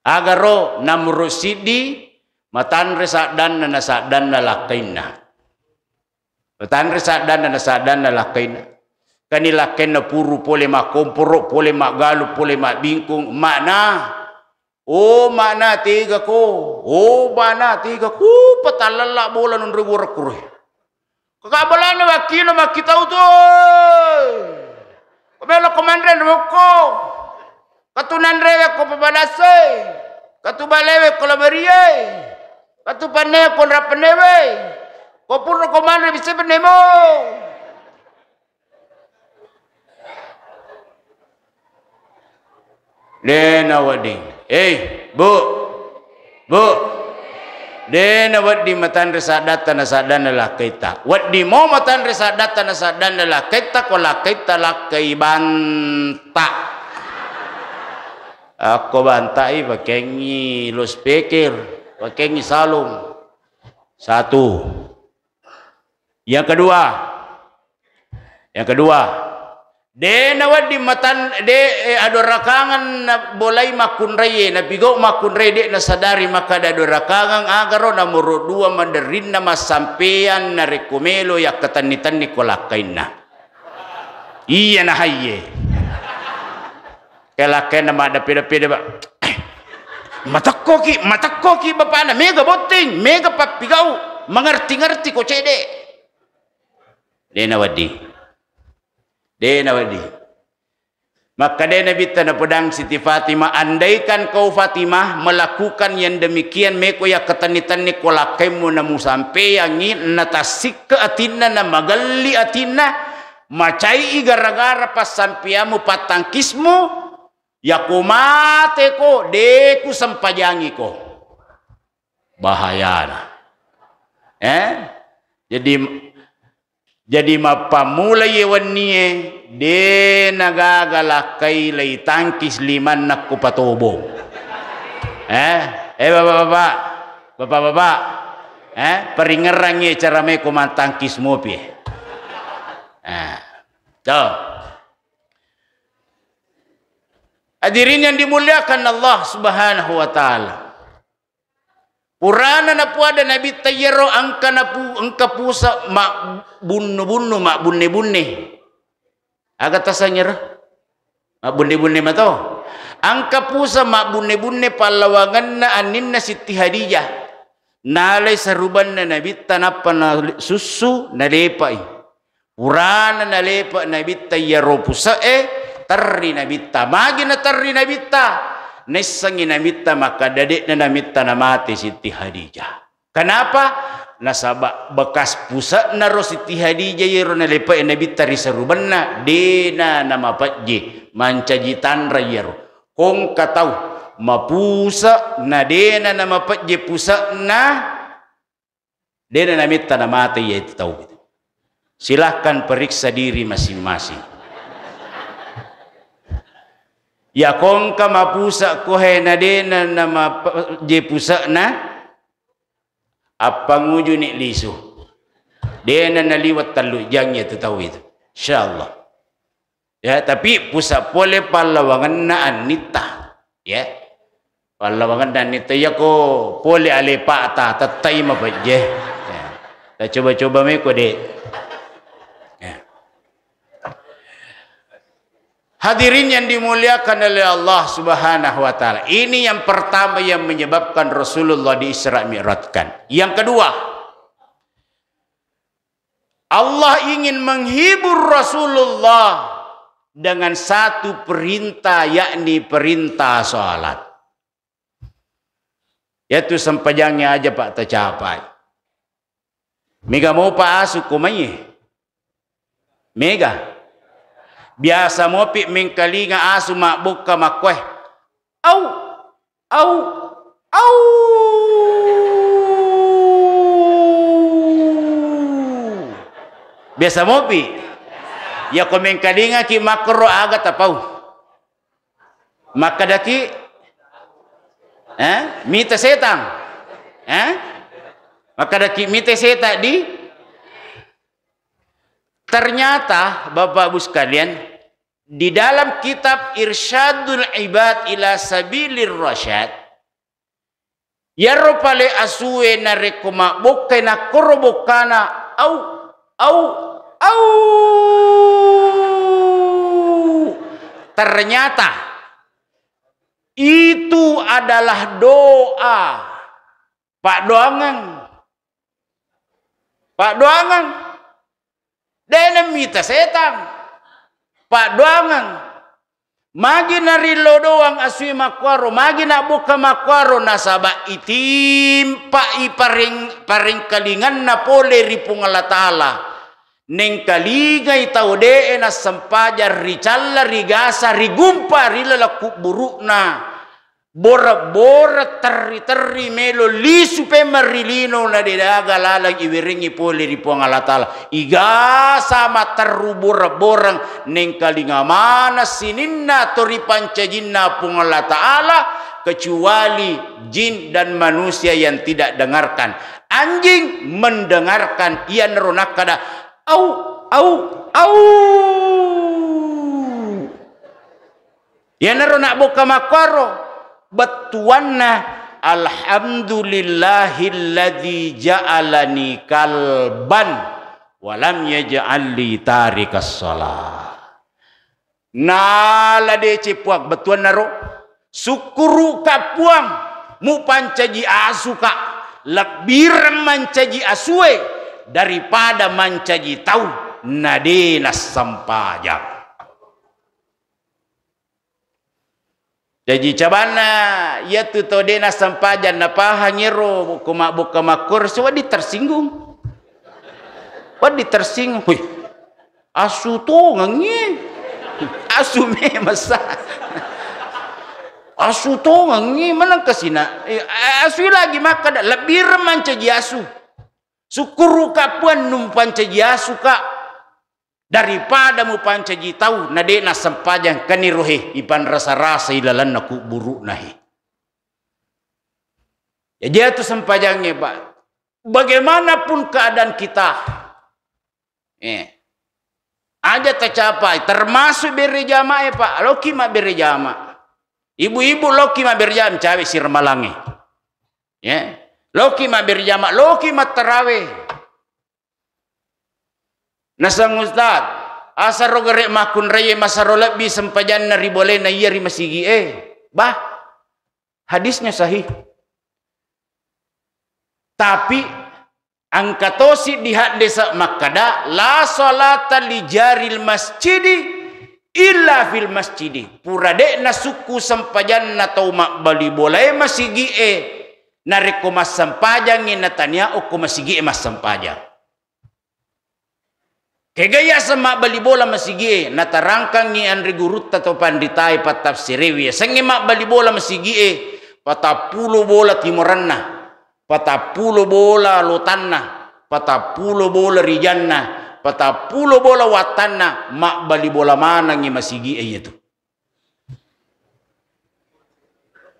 Agaro namuru siddi matanre saddanna na saddanna lakkainna. Matanre saddanna na saddanna lakkainna. Kani lakkainna puru pole makkomporo, pole maggalu, pole mabbingkung, makna. Oh, makna tega ko. Oh, makna tega ko. Patallalla bola nonroi borakku roe. Kaka bolana wakkino makkitau tu. Ko melo ko manre mokko. Katu nanrewe ko pabalase. Katu balewe ko labariye. Katu panne ko rapenewe. Ko purno ko manre bisa penemo. De nawedding. Eh, Bu. Bu. De nawedding matanre saddatta na saddanna lakkaitta. Wedding mo matanre saddatta na saddanna lakkaitta, ko lakkaitta lakkai banta. Akko bantai pakengngi loudspeaker, pakengngi salung. Satu. Yang kedua, Yang kedua, de nawedding matan-, de, eh, adorakangeng nabolai makkunraie, napigau makkunrai de nasadari makkada adorakangeng, agaro nomoro dua maderrinna massampeang narekko melo yakkatenni-tenni ko lakkainna. Iya nahaiye. Ke lakkainna maddeppe-deppe de, Pak. Matekkoki, matekkoki bapana, mega botting, mega pappigau, mengerti-ngerti ko cede. De nawedding. De nawedding. Makkeda Nabitta napodang Siti Fatimah, "Andaikan kau Fatimah melakukan yang demikian, meko yakkatenni-tenni ko lakkaimmu namusampeyangngi, natassikka atinna, namagelli atinna, macai gara-gara passampeammu, pattangkismu, yako mateko, de kusempajangiko." Bahayana. Eh? Jadi, jadi mappammulai wennie, de nagaga lakkai lei tangkis limanna ku patobong. Eh, eh, bapak-bapak, bapak-bapak, eh, peringerangi cara meko mantangkis mopi. Eh, tuh. Hadirin yang dimuliakan Allah Subhanahu wa Ta'ala. Purana napuada Nabitta iyaro engka napu-, engka pusa mabbunnu-bunnu, mabbunne-bunne. Aga tasengngero? Mabbunne-bunne mato. Engka pusa mabbunne-bunne pallawangenna anninna Sitti Hadijah. Nalai sarubanna Nabitta nappa nasussu, nalepai. Purana nalepa Nabitta iyaro puse'e, terri Nabitta. Magi naterri Nabitta? Naissengngi Nabitta makkeda de'na namitta namate Sitti Hadijah. Kenapa? Nasaba bekas puse'na ro Sitti Hadijah iyaro nalepae Nabitta ri sarubanna, de'na namapejje, mancaji tanra iyaro. Kongka tau mapuse na de'na namapejje puse'na, de'na namitta namate iya itu tau itu. Silahkan periksa diri masing-masing. Ya kongka mapuse ko he na de'na namapejje puse'na, appangujuni lisu. De'na naliwat tellu jang iya tu tau itu. Insyaallah. Ya, tapi pusa pole pallawangenna annitta. Ya. Pallawangenna annitta iyako pole alepa'ta tettai mapejje. Ya. Ta coba-coba meko, Dek. Ya. Hadirin yang dimuliakan oleh Allah Subhanahu wa Ta'ala. Ini yang pertama yang menyebabkan Rasulullah di Isra Mi'rajkan. Yang kedua, Allah ingin menghibur Rasulullah dengan satu perintah, yakni perintah salat. Yaitu sempajangnya aja, Pak, tercapai. Mega mopa asu ko mai. Mega. Biasa mopi mengkalinga asu mabbokka makkoe. Au, au, au. Biasa mopi. Ya ko mengkalingaki makkoro aga tapau. Makkedaki, eh, mita setang. Eh? Makkedaki mita setang di. Ternyata, Bapak Ibu sekalian, di dalam kitab Irsyadul Ibad ila Sabilir Rasyad, iyaro pale asue narekko mabbokkai nakkoro bokkana, au, au, au. Ternyata itu adalah doa. Paddoangeng. Paddoangeng. De'na mita setang. Paddoangeng. Magi narillo doang asui makkuaro, magi nabbokka makkuaro, nasaba itimpai pareng-, parengkalinganna pole ri Puang Allah Ta'ala. Nengkalingai tau de'e nassempajang, ricalla, rigasa, rigumpa ri laleng kubburu'na. Bore-bore, terri-terri, melo lisu pemeng ri lino, na de gaga laleng iwerengngi pole ri Puang Allah Ta'ala. Igasa matterru bore-boreng, nengkalinga maneng sininna to ripancajinna Puang Allah Ta'ala, kecuali jin dan manusia yang tidak dengarkan. Anjing mendengarkan, iyanaro nakkada, "Au, au, au." Iyanaro nabbokka makkuaro, bettuanna, "Alhamdulillahilladzi ja'alani kalban wa lam yaj'alni tarikas shalah." Nala deceng Puang, bettuannaro, "Sukkuruka Puang, mupancaji asuka, lebbireng mancaji asue daripada mancaji tau na de nassempajang." Jaji, cabanna iyatu tau de nassempajang napahang iyaro ko mabbokka makkoro, sewedding tersinggung. Wedding tersinggung. Hui, asu tongengngi. Asu memang sa. Asu tongengngi, menang kesina. Eh, asu lagi makkada, lebbireng mancaji asu. Sukkuruka Puang, numpancaji asuka. Daripada mupancaji tau na de' nassempajang, kanirohe ipanrasa-rasa ilalenna kubburu'na he. Jaji iyatu sempajangnge, Pak. Bagaimanapun keadaan kita, eh, aja tacapai, termasuk bere jamaah, eh, Pak, loki mabbere jamaah. Ibu-ibu loki mabbere jamaah, cawe siramalangnge. Ya. Loki mabbere jamaah, loki mattarawe. Naseng Ustaz, asaro gare makkunraie masaro lebbi sempajanna ri bolena iya ri masigi e. Bah, hadisnya sahih. Tapi engka tosi di haddesa makkada, "La salata li jaril masjidi illa fil masjidi." Pura de' nasukku sempajanna tau mabbali bolae masigi e, narekko massempajangngi natania okko masigi e massempajang. Kega yaseng mabbali bola masigi e, natarangkangngi anre gurutta to panritae pattafsirewe, yasengnge mabbali bola masigi e, patappulo bola timoranna, patappulo bola lotanna, patappulo bola rijanna, patappulo bola wattanna, mabbali bola manengngi masigi e iyatu.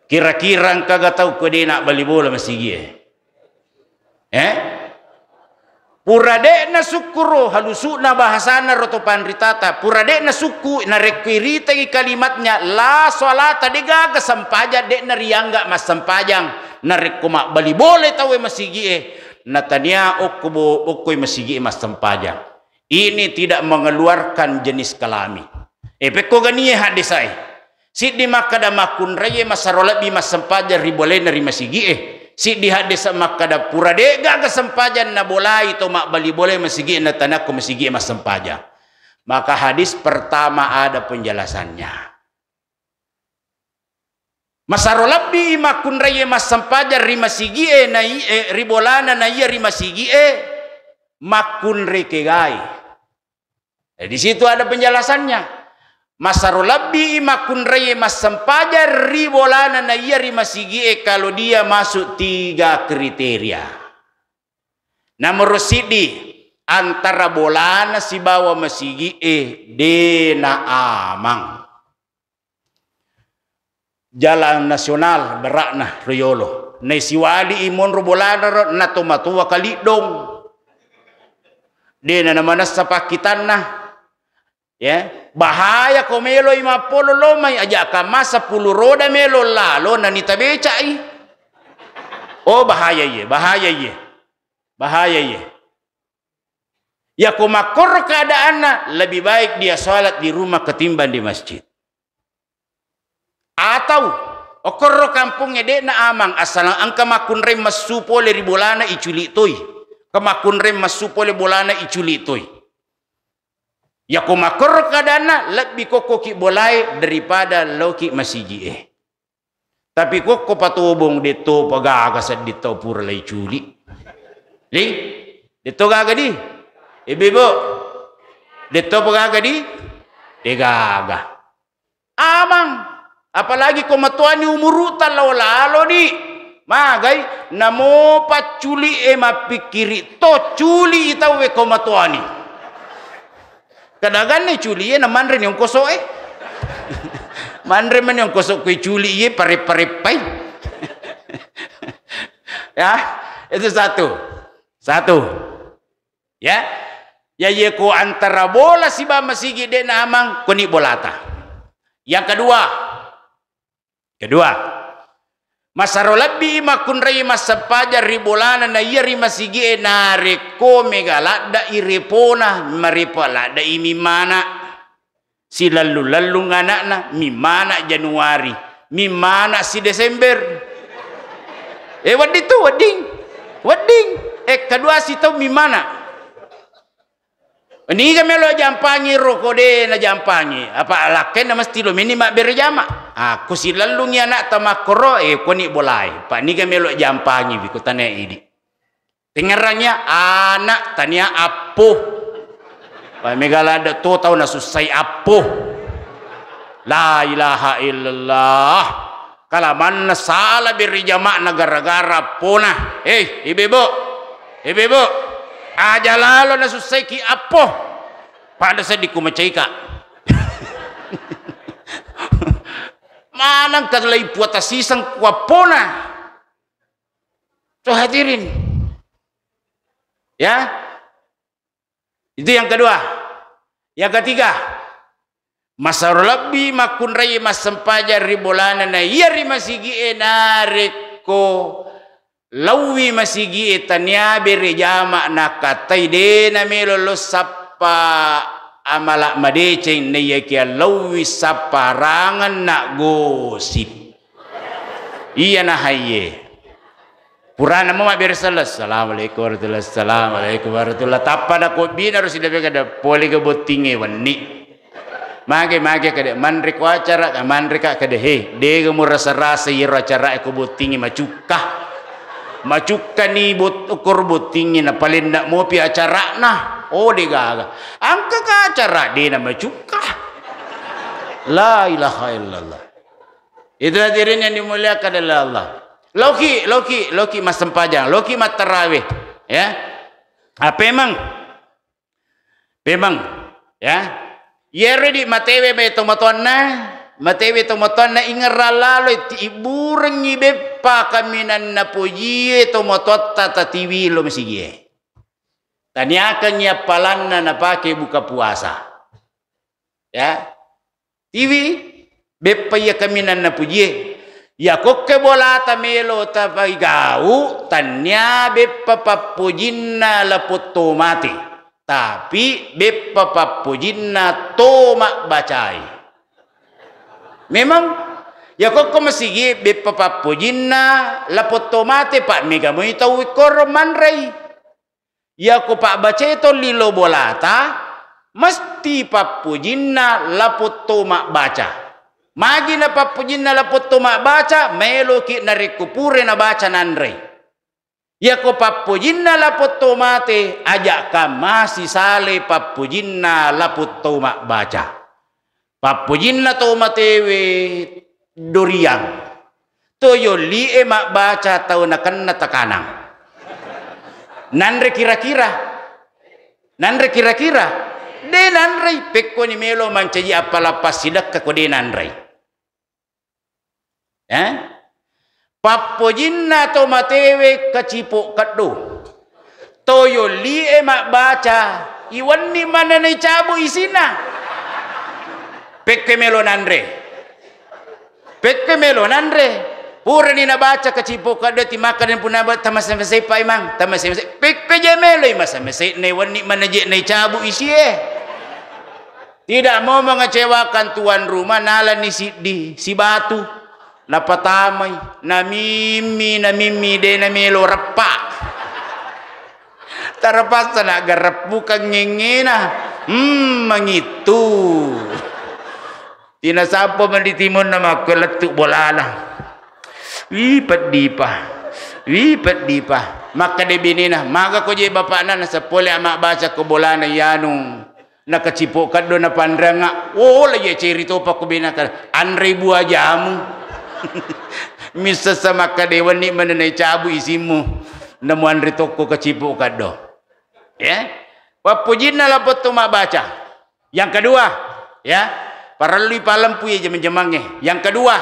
Kira-kira engkaga tau ko de' nabbali bola masigi e? Eh? Pura de' nasukkuro halusu'na bahasana ro to panritata, pura de' nasukku, narekko iritai kalimatnya la salata, de' gaga sempajang, de' nariangga massempajang, narekko mabbali bola tauwe masigi e, natania okko bo-, okkoi masigi e massempajang. Ini tidak mengeluarkan jenis kelamin. Eh, pekko ganie haddesae. Siddi makkada makkunraie masaro lebbi massempajang ri bolena ri masigi e. Siddi haddesa makkada pura de' gaga sempajang nabolai to mabbali bolae masigi e natanakko masigi e massempajang. Maka hadis pertama ada penjelasannya. Masaro lebbi makkunraie massempajang ri masigi e na i-, eh, ri bolana na iya ri masigi e makkunrai kegai. Eh, di situ ada penjelasannya. Masaro lebbi makkunraie massempajang ri bolana na iya ri masigi e kalau dia masuk tiga kriteria. Nomor siddi, antara bolana sibawa masigi e de' naamang. Jalan nasional bera'na ro yolo. Naisiwali i monro bolana ro, natomatoa kaliddong. De' nanamanessa pakkitanna. Ya, bahaya ko melo i mappolo lo mai, aja kamma sepuluh roda melo lalo nanita beca i. Oh, bahaya iye, bahaya iye. Bahaya iye. Yako makkoro keadaanna, lebih baik dia sholat di rumah ketimbang di masjid. Atau okkorro kampongnge de'na amang, assalang engka makkunrai messu pole ri bolana iculi toi. Engka makkunrai messu pole bolana iculi toi. Yako makkorro keadaanna, lebbi kokkoki bolae daripada laoki masigi'e. Tapi kokko patobong, detto pagaga sedding tau pura lai culi. Ding? Detto gaga di? Ibu-ibu? Detto pagaga di? Degaga. Amang, apalagi ko matoani umuru'ta lao lalo di. Magai, namo pacculi'e mappikkiri to culi i tauwe ko matoani. Kadaganna culi e na manre ni ongkoso e. Manre mani ongkoso koi culi e pare-pareppai. Ya, itu satu. Satu. Ya. Ya, ye ko antara bola siba masigi de'na amang, koni bolata. Yang kedua, Kedua, masaro lebbi makkunrai massempajang ri bolana na iya ri masigi'e narekko mega ladde'i repona, marepa ladde'i mimmana. Silellung-lellung ana'na, mimmana Januari, mimmana si Desember. Eh, wedding tu, wedding. Wedding. Eh, kedua si tau mimmana. Niga melo jampangi ro ko de najampangi, apa lakkainna mesti lo meni mabbere jama. Ah, ko silellungi ana'ta makkoro, eh, koni bolai. Pa niga melo jampangi wi ko tania idi. Tengngerangngi ya, anak tania appo. Pa mega ladde to tau nasussai appo. La ilaha illallah. Kalamanna sala beri jama'na gara-gara appona. Hei, ibu-ibu. Ibu-ibu. Aja lalo nasussaiki appo. Pada seddi ku macaika. Maneng ka lai puata siseng kuappona. So hadirin. Ya. Itu yang kedua. Yang ketiga, masaro lebbi makkunrai massempajang ri bolana na iya ri masigi'e narekko lauwi masigi'e tania bere jama nakatai de namelo lo sappa amala madeceng naiyakia lauwi sapparangeng na gosip. Iya na haiye. Purana mo mabbere sella, "Assalamualaikum warahmatullahi, assalamualaikum warahmatullahi." Tappa na kobbina ro sidda kada pole ke bottingnge wenni. Mage, mage kada manre ko acara, manre ka kada, "He, dega mo rasa-rasa iyero acara e ko bottingnge macukka." Macukka ni bot-, okor bottingnge na palenna mopi acarana. Oh, de gaga. Angka ka acara de na macukka. La ilaha illallah. Itu hadirin yang dimuliakan oleh Allah. Loki, loki, loki massempajang, loki mattarawe, ya. Apa emang? Memang, ya. Yero di matewe mai tomatoanna, matewe tomatoanna ingerra lalo ti iburengi beppa kaminanna pojie tomatoatta tatiwi lo masigie. Taniakengi appalanna napake buka puasa. Ya. Tiwi, beppa iya kaminanna pujie. Iya kokke bolata melo tapaigau, tannia beppa pappojinna lapong to mate. Tapi beppa pappojinna to mabbacai. Memang, iya kokko masigi beppa pappojinna lapong to mate, pa mega moi tau ikkoro manrei. Iyako pabbacae tolli lo bolata, mesti pappojinna lapong to mabbaca. Magi na pappojinna lapong to mabbaca, maeloki narekko pura nabaca nanrei. Iyako pappojinna lapong to mate, ajakka masisale pappojinna lapong to mabbaca. Pappojinna to matewe doriang. To yollie mabbaca tau nakenna takanang. Nanre kira-kira. Nanre kira-kira. De nanrei, pekkoni melo mancaji appala passidekka ko de nanrei. Eh? Pappojinna to matewe kacipo keddo. To yollie mabbaca, iwenni manenai cabu isinna. Pekke melo nanre. Pekke melo nanre. Purani nabaca kacipo keddo ti makkeda punna ba-, tamase-mase pa imang, tamase-mase. Pekke je meloi mase-mase ne wenni manaje nai cabu isie. Tidak mau mengecewakan tuan rumah, nalani siddi, sibatu. Napatamai, namimmi, namimmi, de namelo reppa. Terpaksa naggareppukang ngengena. Hmm, mangittu. Tinasappo mandi timunna makko lettu bolana. Wi peddipa. Wi peddipa. Makkeda binena, "Maga ko je bapakna naseppo le ama baca ko bolana yanu." Nakacipo kaddo napanreanga, wola ye ceritopa ko bena kada, anrei buah jamu. Missessa makkadewanni manenai cabu isimmu, namuanre tokko kacipo kaddo. Ya. Pappojinna lapong to mabbaca. Yang kedua, ya, parellui palempu ya jamang-jamangnge. Yang kedua,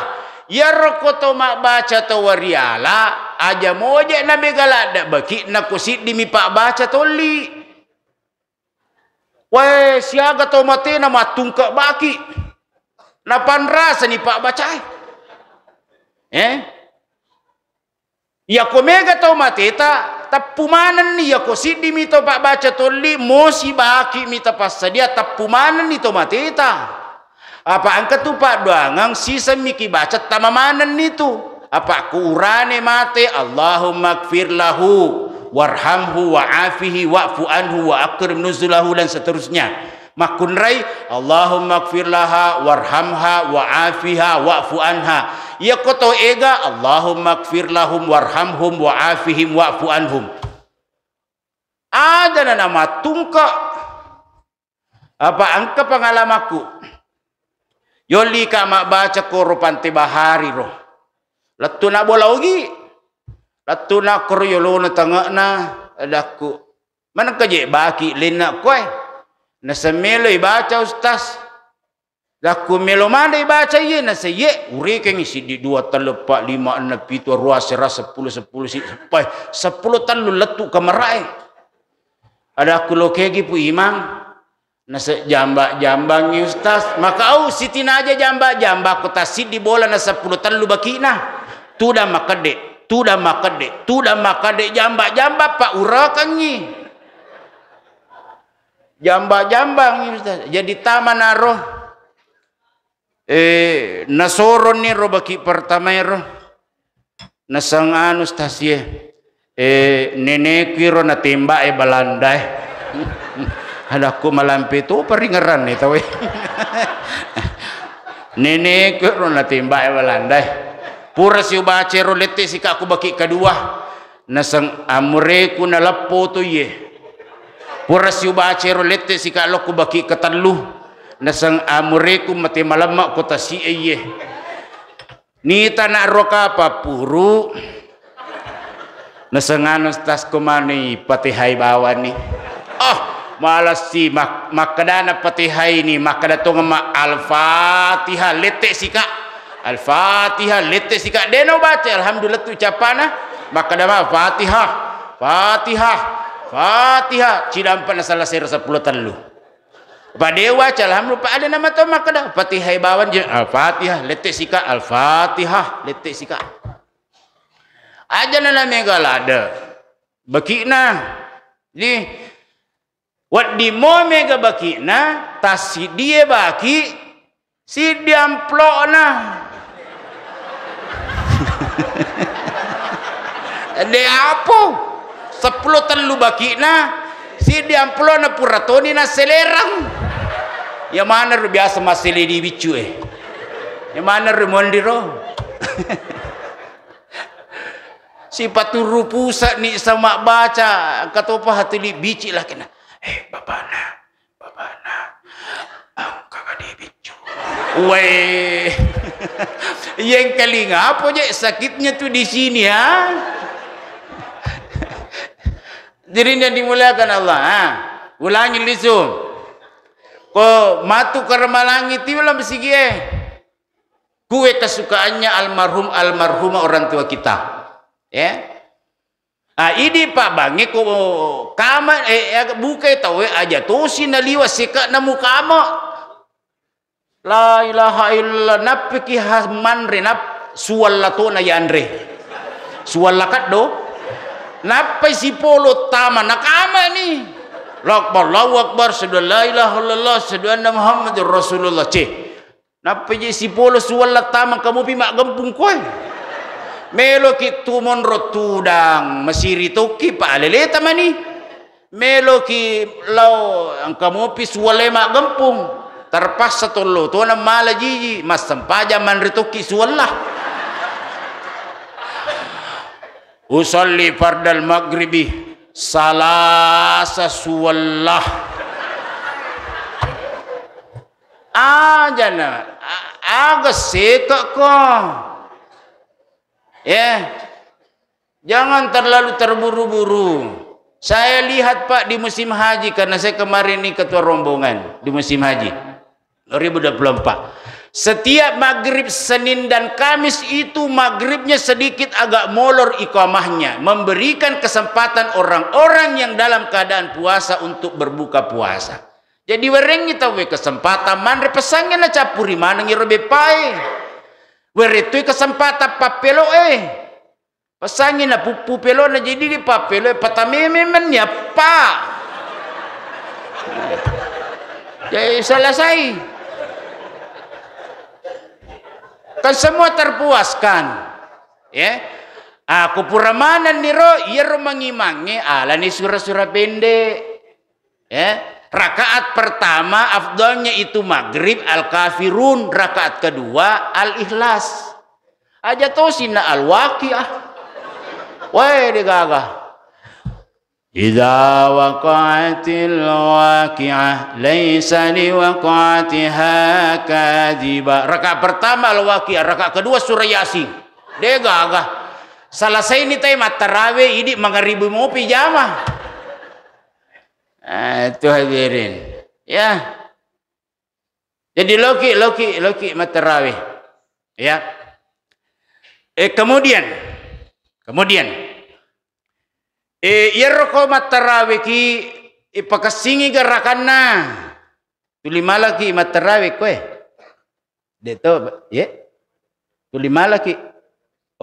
iyaro ko to mabbaca to wariala, aja moje na bega ladda baki nako siddimi pabbaca tolli. Wae, siaga tau matena mattungke baki. Napanrasani pabbacae. Eh? Iyako mega tau mateta, teppu manenni, iyako siddimi tau pabbaca tolli, mosi baki mita passadia, teppu manenni tau mateta. Apa engka tu paddoangeng sisemmi kibaca tama manenni tu. Apa ku urane mate, "Allahumma gfir lahu, warhamhu, wa afihi, wa'fu anhu, wa akrim nuzulahu," dan seterusnya. Makkunrai, "Allahumma gfir laha, warhamha, wa afiha, wa'fu anha." Iya ko to ega, "Allahumma gfir lahum, warhamhum, wa afihim, wa'fu anhum." Ada na namattungke. Apa engka pengalamakku. Yollika mabbaca koro Pante Bahari ro. Lettuna Bola Ogi. Lettuna koro yolona tengekna, adakku. Manengka je baki lenna koe. Naseng melo ibaca, Ustaz. Dakku melo manre ibaca iye, naseng iye, urekengngi siddi, dua, tellu, eppa, lima, enneng, pitu, aruwa, asera, seppulo, seppulo, si-, seppai, seppulo tellu lettu kamarae. Adakku, lokegi pu imang, naseng jamba-jambangngi, Ustaz. Maka au sitinaja jamba-jamba, ko tassiddi bola na seppulo tellu bakina. Tudang makedde, tudang makedde, tudang makedde, jamba-jamba pa urekengngi. Jamba-jambangngi, Ustaz. Jadi tamanaro, eh, nasoronni ro baki pertamaero. Naseng anu, Ustaz, ye. Eh, neneku iro natembae Belanda, eh. Adakku malampe to paringeranni tau, eh. Neneku iro natembae Belanda, eh. Pura siubaca ero lette sika ku baki kedua. Naseng amureku naleppo to iye. Pura siubaca ero lette sika lokku baki ketellu. Naseng amureku mate malemma ko tasi'e iye. Nita na roka pappuru. Naseng anu, Ustaz, ko mani Fatihai bawani. Oh, malassi mak-, makkedana Fatihai ni, makkeda tongeng ma Al-Fatihah, lette sika. Al-Fatihah, lette sika. Dena ubaca, alhamdulillah tu capana. Makkeda ma Fatihah, Fatihah, Fatihah. Cidampa na selesai ro seppulo tellu. Padewa, alhamdulillah, pa ada nama tau makkeda, Fatihai bawang je, Al-Fatihah, lette sika, Al-Fatihah, lette sika. Aja na mega lada. Bakina. Di, wedding mo mega bakina, tassiddie baki, siddi amplokna. De apo? Seppulo tellu bakina, siddi amplokna pura toni nasselerang. Ya mana ro biasa massele di biccu e? Ya mana ro mondiro? Sipaturu pusa'ni sama baca, engka topa hatuli bici lakena. Eh, bapakna, bapakna, engka ka di biccu. Weh. Yang kalinga apa je sakitnya tuh di sini, ya? Jadi yang dimuliakan Allah, ha? Ulangi lisu. Ko matu karamalangi tiwala mesigie. Kue kesukaannya almarhum, almarhumah orang tua kita. Ya. Ah, idi pa bange ko kama, eh, eh, bukai tau, eh, aja tosi naliwa seka namu kama. La ilaha illallah, nappiki ha-, manre, nap-, suwalla tona yanre. Suwalla kaddo. Nappai sipolo tama, nakama ni. Allahu Akbar, Allahu Akbar, asyhadu an la ilaha illallah, asyhadu anna Muhammadur Rasulullah. Cih. Nappa je sipolo suwalla tama kamupi maggempung koe. Meloki tu monro tudang, masiri tokki pa aleleta mani. Meloki lao engka mopi suwallai maggempung. Terpaksa tollo tona mala jiji, massempajang manre tokki suwalla. Usalli fardal maghribi salasa suwalla. Ajana, a-, aga sekekko. Ya. Jangan terlalu terburu-buru. Saya lihat, Pak, di musim haji, karena saya kemarin ini ketua rombongan di musim haji dua ribu dua puluh empat. Setiap maghrib Senin dan Kamis itu maghribnya sedikit agak molor iqamahnya, memberikan kesempatan orang-orang yang dalam keadaan puasa untuk berbuka puasa. Jadi werengngi tauwe kesempatan manre, pesangngi nacappuri maneng iro beppae. Werettui kesempatan pappeloe. Pesangngi napuppu pelona, jadi di pappeloe patameme menni appa. Jadi selesai. Kan semua terpuaskan. Ya. Aku pura manenni ro, iyaro mangimangnge alani sura-sura pendek. Ya, rakaat pertama afdalnya itu maghrib Al-Kafirun, rakaat kedua Al-Ikhlas. Aja to sinna Al-Waqiah. Wae de gaga. Idza waqa'atil waqi'ah, laisa liwaqa'atiha kadziba. Rakaat pertama Al-Waqiah, rakaat kedua surah Yasin. De gaga. Selesai ni tai mattarawe, idi mangaribu mopi jama. Ah, itu hadirin. Ya. Jadi loki, loki, loki mattarawe. Ya. Eh, kemudian, kemudian, eh, iyaro ko mattaraweki, eh, pakessingi gerakanna. Tuli malaki mattarawe koe. De to, ye? Tuli malaki.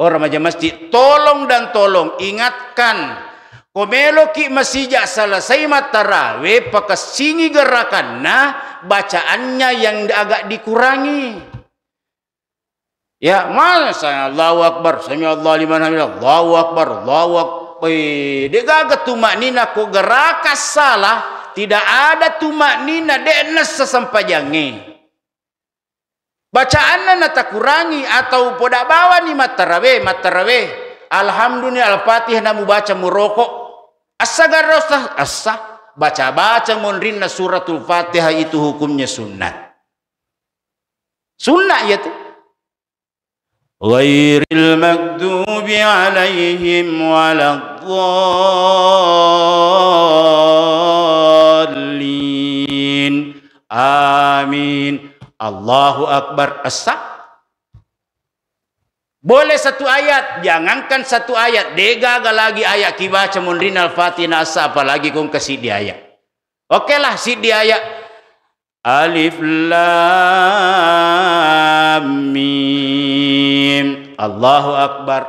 Oh, remaja masjid, tolong dan tolong ingatkan, ko meloki masija selesai mattarawe, pakessingi gerakanna, bacaannya yang agak dikurangi. Ya, mana saya Allahu Akbar, sami Allah liman hamidah, Allahu Akbar, Allahu Akbar. Eh, de gaga tumaknina ko gerakan salah, tidak ada tumaknina, de nessa sempajangnge. Bacaanna natakurangi atau poda bawani mattarawe, mattarawe. Alhamdulillah, Al-Fatihah namubaca muroko. Assa garra, Ustaz? Assa. Baca-baca monrinna suratul Fatihah itu hukumnya sunnah. Sunnah ya tu. Ghairil maghdubi alaihim waladdallin. Amin. Allahu Akbar. Essa. Boleh satu ayat, jangankan satu ayat, degaga lagi ayat kibaca monrinna Al-Fatihah essa, apalagi kongka siddi ayat. Oke lah, siddi ayat. Alif Lam Mim. Allahu Akbar.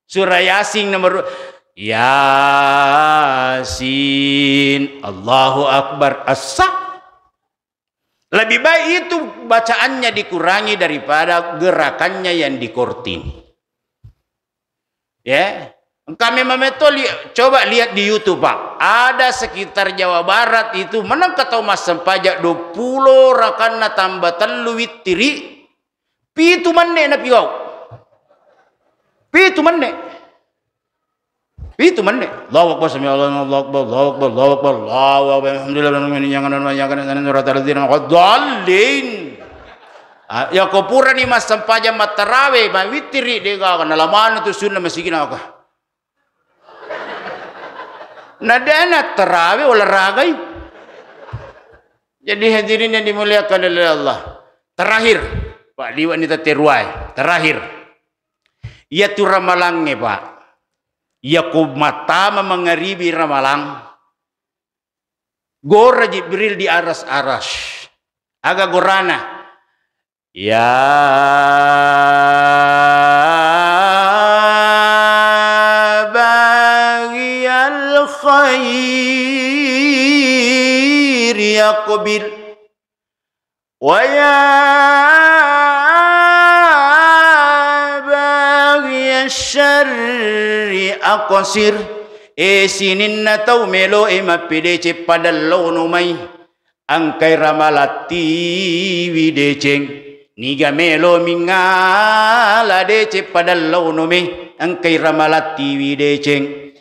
Surah Yasin nomor dua. Yasin. Allahu Akbar. Essa. Lebih baik itu bacaannya dikurangi daripada gerakannya yang dikorting. Ya, engka memang metto li-, coba lihat di YouTube, Pak. Ada sekitar Jawa Barat itu, menengka tau massempajang dua puluh rakanna tambah tellu wittiri, pitu menne napiwau. Pitu menne. Pitu menne. Allahu Akbar, sami Allah, Allahu Akbar, Allahu Akbar, Allahu Akbar, Allahu Akbar, alhamdulillah, rabbil alamin, iyyaka na'budu wa iyyaka nasta'in, shiratal ladzina an'amta alaihim, ghairil maghdubi alaihim waladdallin. Ah, ya ko purani massempajang mattarawe, mawittiri, degaga nalamana tu sunna masigina ka. Nadana tarawe olahragai. Jadi hadirin yang dimuliakan oleh Allah. Terakhir, Pak, liwani tateruai. Terakhir. Iya tu ramalangnge, Pak. Iya ko mattama mangaribi ramalang. Gora Jibril di aras-aras. Aga gorana? Ya baghiyal khairi aqbil. Wa ya baghiyasy syarri aqsir. E sininna tau meloe mappedeceng, padellono mai. Engkai ramalattiwi deceng. Niga melo mingala deceng, padellono mai. Engkai ramalattiwi deceng.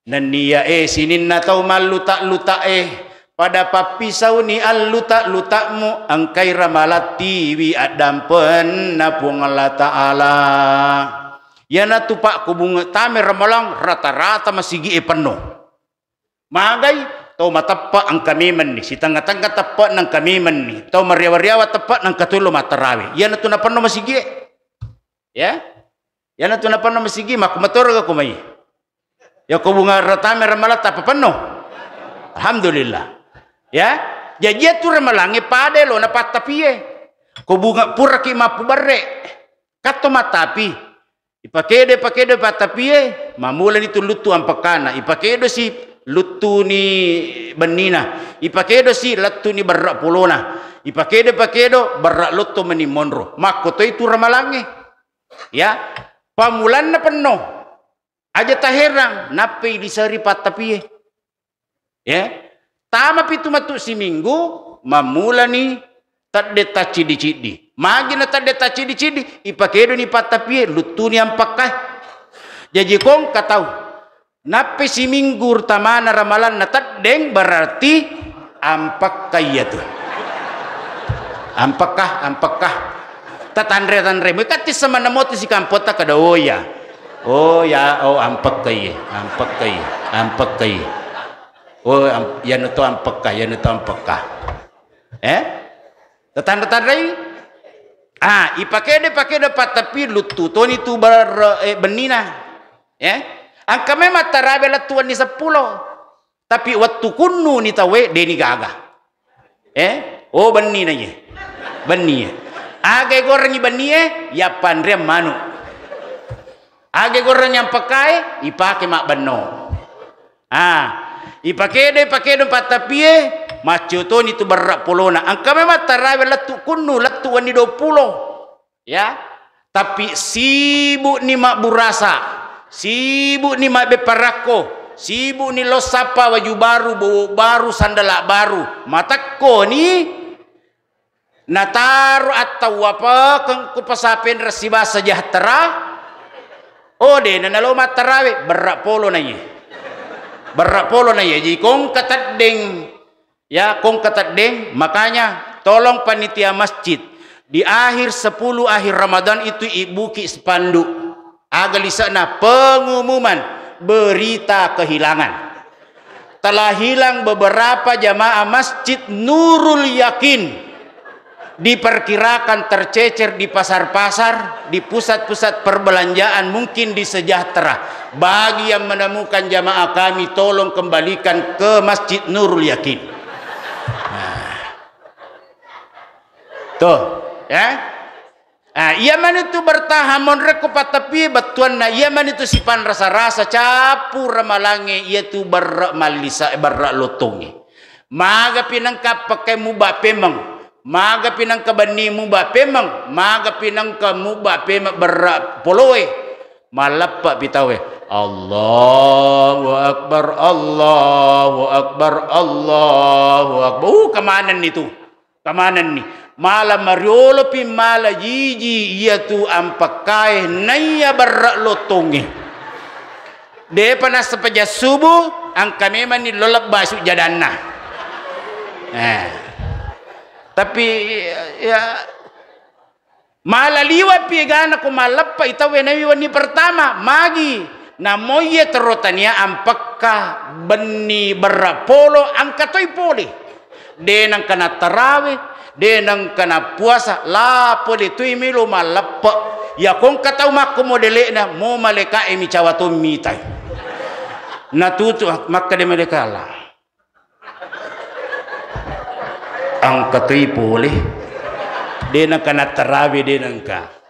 Nenniya e sininna tau malluta-luta e, pada pappisauni alluta-luta'mu, engkai ramalattiwi addampenna Puang Allah Ta'ala. Iyanatu, Pak, ko bunge tame ramalang rata-rata masigi e penno. Magai tau mateppe engka memenni, sitengnga-tengnga teppe engka memenni, tau mariawa-riawa teppe engka tollo mattarawe. Iyanatu napenno masigi e. Ya? Iyanatu napenno masigi, makkumatoroga ko mai. Ya ko bunga ratame ramalatta apa penno? Alhamdulillah. Ya? Jaji iyatu ramalangnge pada elona pattapie. Ko bunga puraki mappubarre. Katto mattapi. Ipakedo, ipakedo pattapie, mamulani tu luttu ampekkana. Ipakedo si luttuni bennina. Ipakedo si lettuni berra polona. Ipakedo, ipakedo berra lotto meni monro. Makkotoi tu ramalangnge. Ya, pamulanna penno. Aja taherang, nappai diseri pattapie. Ya. Tamapi tu matu siminggu, mammulani tedde tacciddi-ciddi. Magi na tedde tacciddi-ciddi, ipakedoni pattapie, luttuni ampakka. Jaji kongka tau. Nappi siminggu tamana ramalanna teddeng, berarti ampakka iyatu. Ampakka, ampakka. Tatanre-tanre. Mui katti semanna moti sikampotta kada, oh iya. Oh ya, oh ampakka iye, ampakka iye, ampakka iye. Oh, am-, iyanu to ampekka, iyanu to ampekka. Eh? Tatanra-tanrai? Ah, ipakede-pakede pattapi luttu toni tu ber-, eh, bennina. Eh? Engka memang tarawe lettu wenni seppulo. Tapi wettu kunnu ni tauwe deni gaga. Eh? Oh, benni na ye. Benni ye. Aga gorengi benni ye? Ya panreang manu. Aga goreng yang pakai? Ipake mabbenno. Ah, ipakede, pakede pattapie, maccio toni tu berra polona. Engka memang tarawe lettu kunnu, lettu wenni dua puluh. Ya, tapi sibuk ni mabburasa, sibuk ni mabbeparakko, sibuk ni lo sappa waju baru, bowo baru, sandala baru. Matakko ni nataro attawapakeng ku pasapenre siba sejahtera. Oh, dena nalo mattarawe, berra polo na ye. Berra polo na ye. Jadi kongka teddeng. Ya, kongka teddeng, makanya tolong panitia masjid, di akhir sepuluh akhir Ramadan itu ibuki spanduk. Aga lisekna? Pengumuman berita kehilangan. Telah hilang beberapa jamaah Masjid Nurul Yakin. Diperkirakan tercecer di pasar-pasar, di pusat-pusat perbelanjaan, mungkin di Sejahtera. Bagi yang menemukan jamaah kami, tolong kembalikan ke Masjid Nurul Yakin. Nah. Tuh, ya. Ah, iya mani tu bertahan monrekko pattapi bettuanna, iya mani tu sipanrasa-rasa cappu ramalangnge, iya tu berre mallisa, berre lottongnge. Maga pinengka pekkai muba pemeng, maga pinengka benni muba pemeng, maga pinengka muba pemeng berre poloe. Malleppe pi tauwe. Allahu Akbar, Allahu Akbar, Allahu Akbar. Uh, kemanenni tu. Kamanenni, mala mariolopi mala jiji iyatu ampekkae naiya berre lottongnge. Depa nassempajang subuh, engka memanni lo lebba sujjadanna. Eh. Tapi, ya, mala liwapi egana ko malleppai tauwe naiwi wenni pertama, magi. Namo iye tero tania ampekka benni berre polo engka toi pole. De nengka nattarawe, de nengka nappuasa, la pole toi melo malleppe. Iya kongka tau makko modele'na, mo malaeka'e micawa tommi tai. Natutu makkeda malaeka, Allah. Engka toi pole. De nengka nattarawe, de nengka.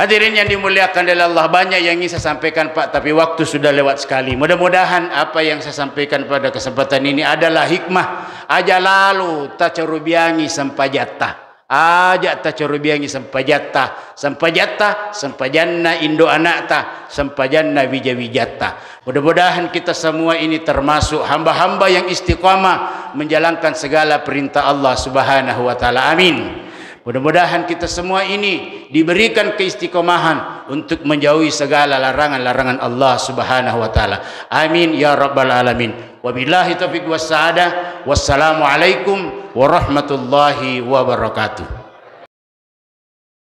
Hadirin yang dimuliakan oleh Allah, banyak yang ingin saya sampaikan, Pak, tapi waktu sudah lewat sekali. Mudah-mudahan apa yang saya sampaikan pada kesempatan ini adalah hikmah. Aja lalo tacarubiangi sempajatta. Aja tacarubiangi sempajatta. Sempajatta, sempajanna indo anakta, sempajanna wija-wijatta. Mudah-mudahan kita semua ini termasuk hamba-hamba yang istiqamah menjalankan segala perintah Allah Subhanahu wa Ta'ala. Amin. Mudah-mudahan kita semua ini diberikan keistiqomahan untuk menjauhi segala larangan-larangan Allah Subhanahu wa Ta'ala. Amin ya Rabbal Alamin. Wabillahi taufiq wassa'adah. Wassalamualaikum warahmatullahi wabarakatuh.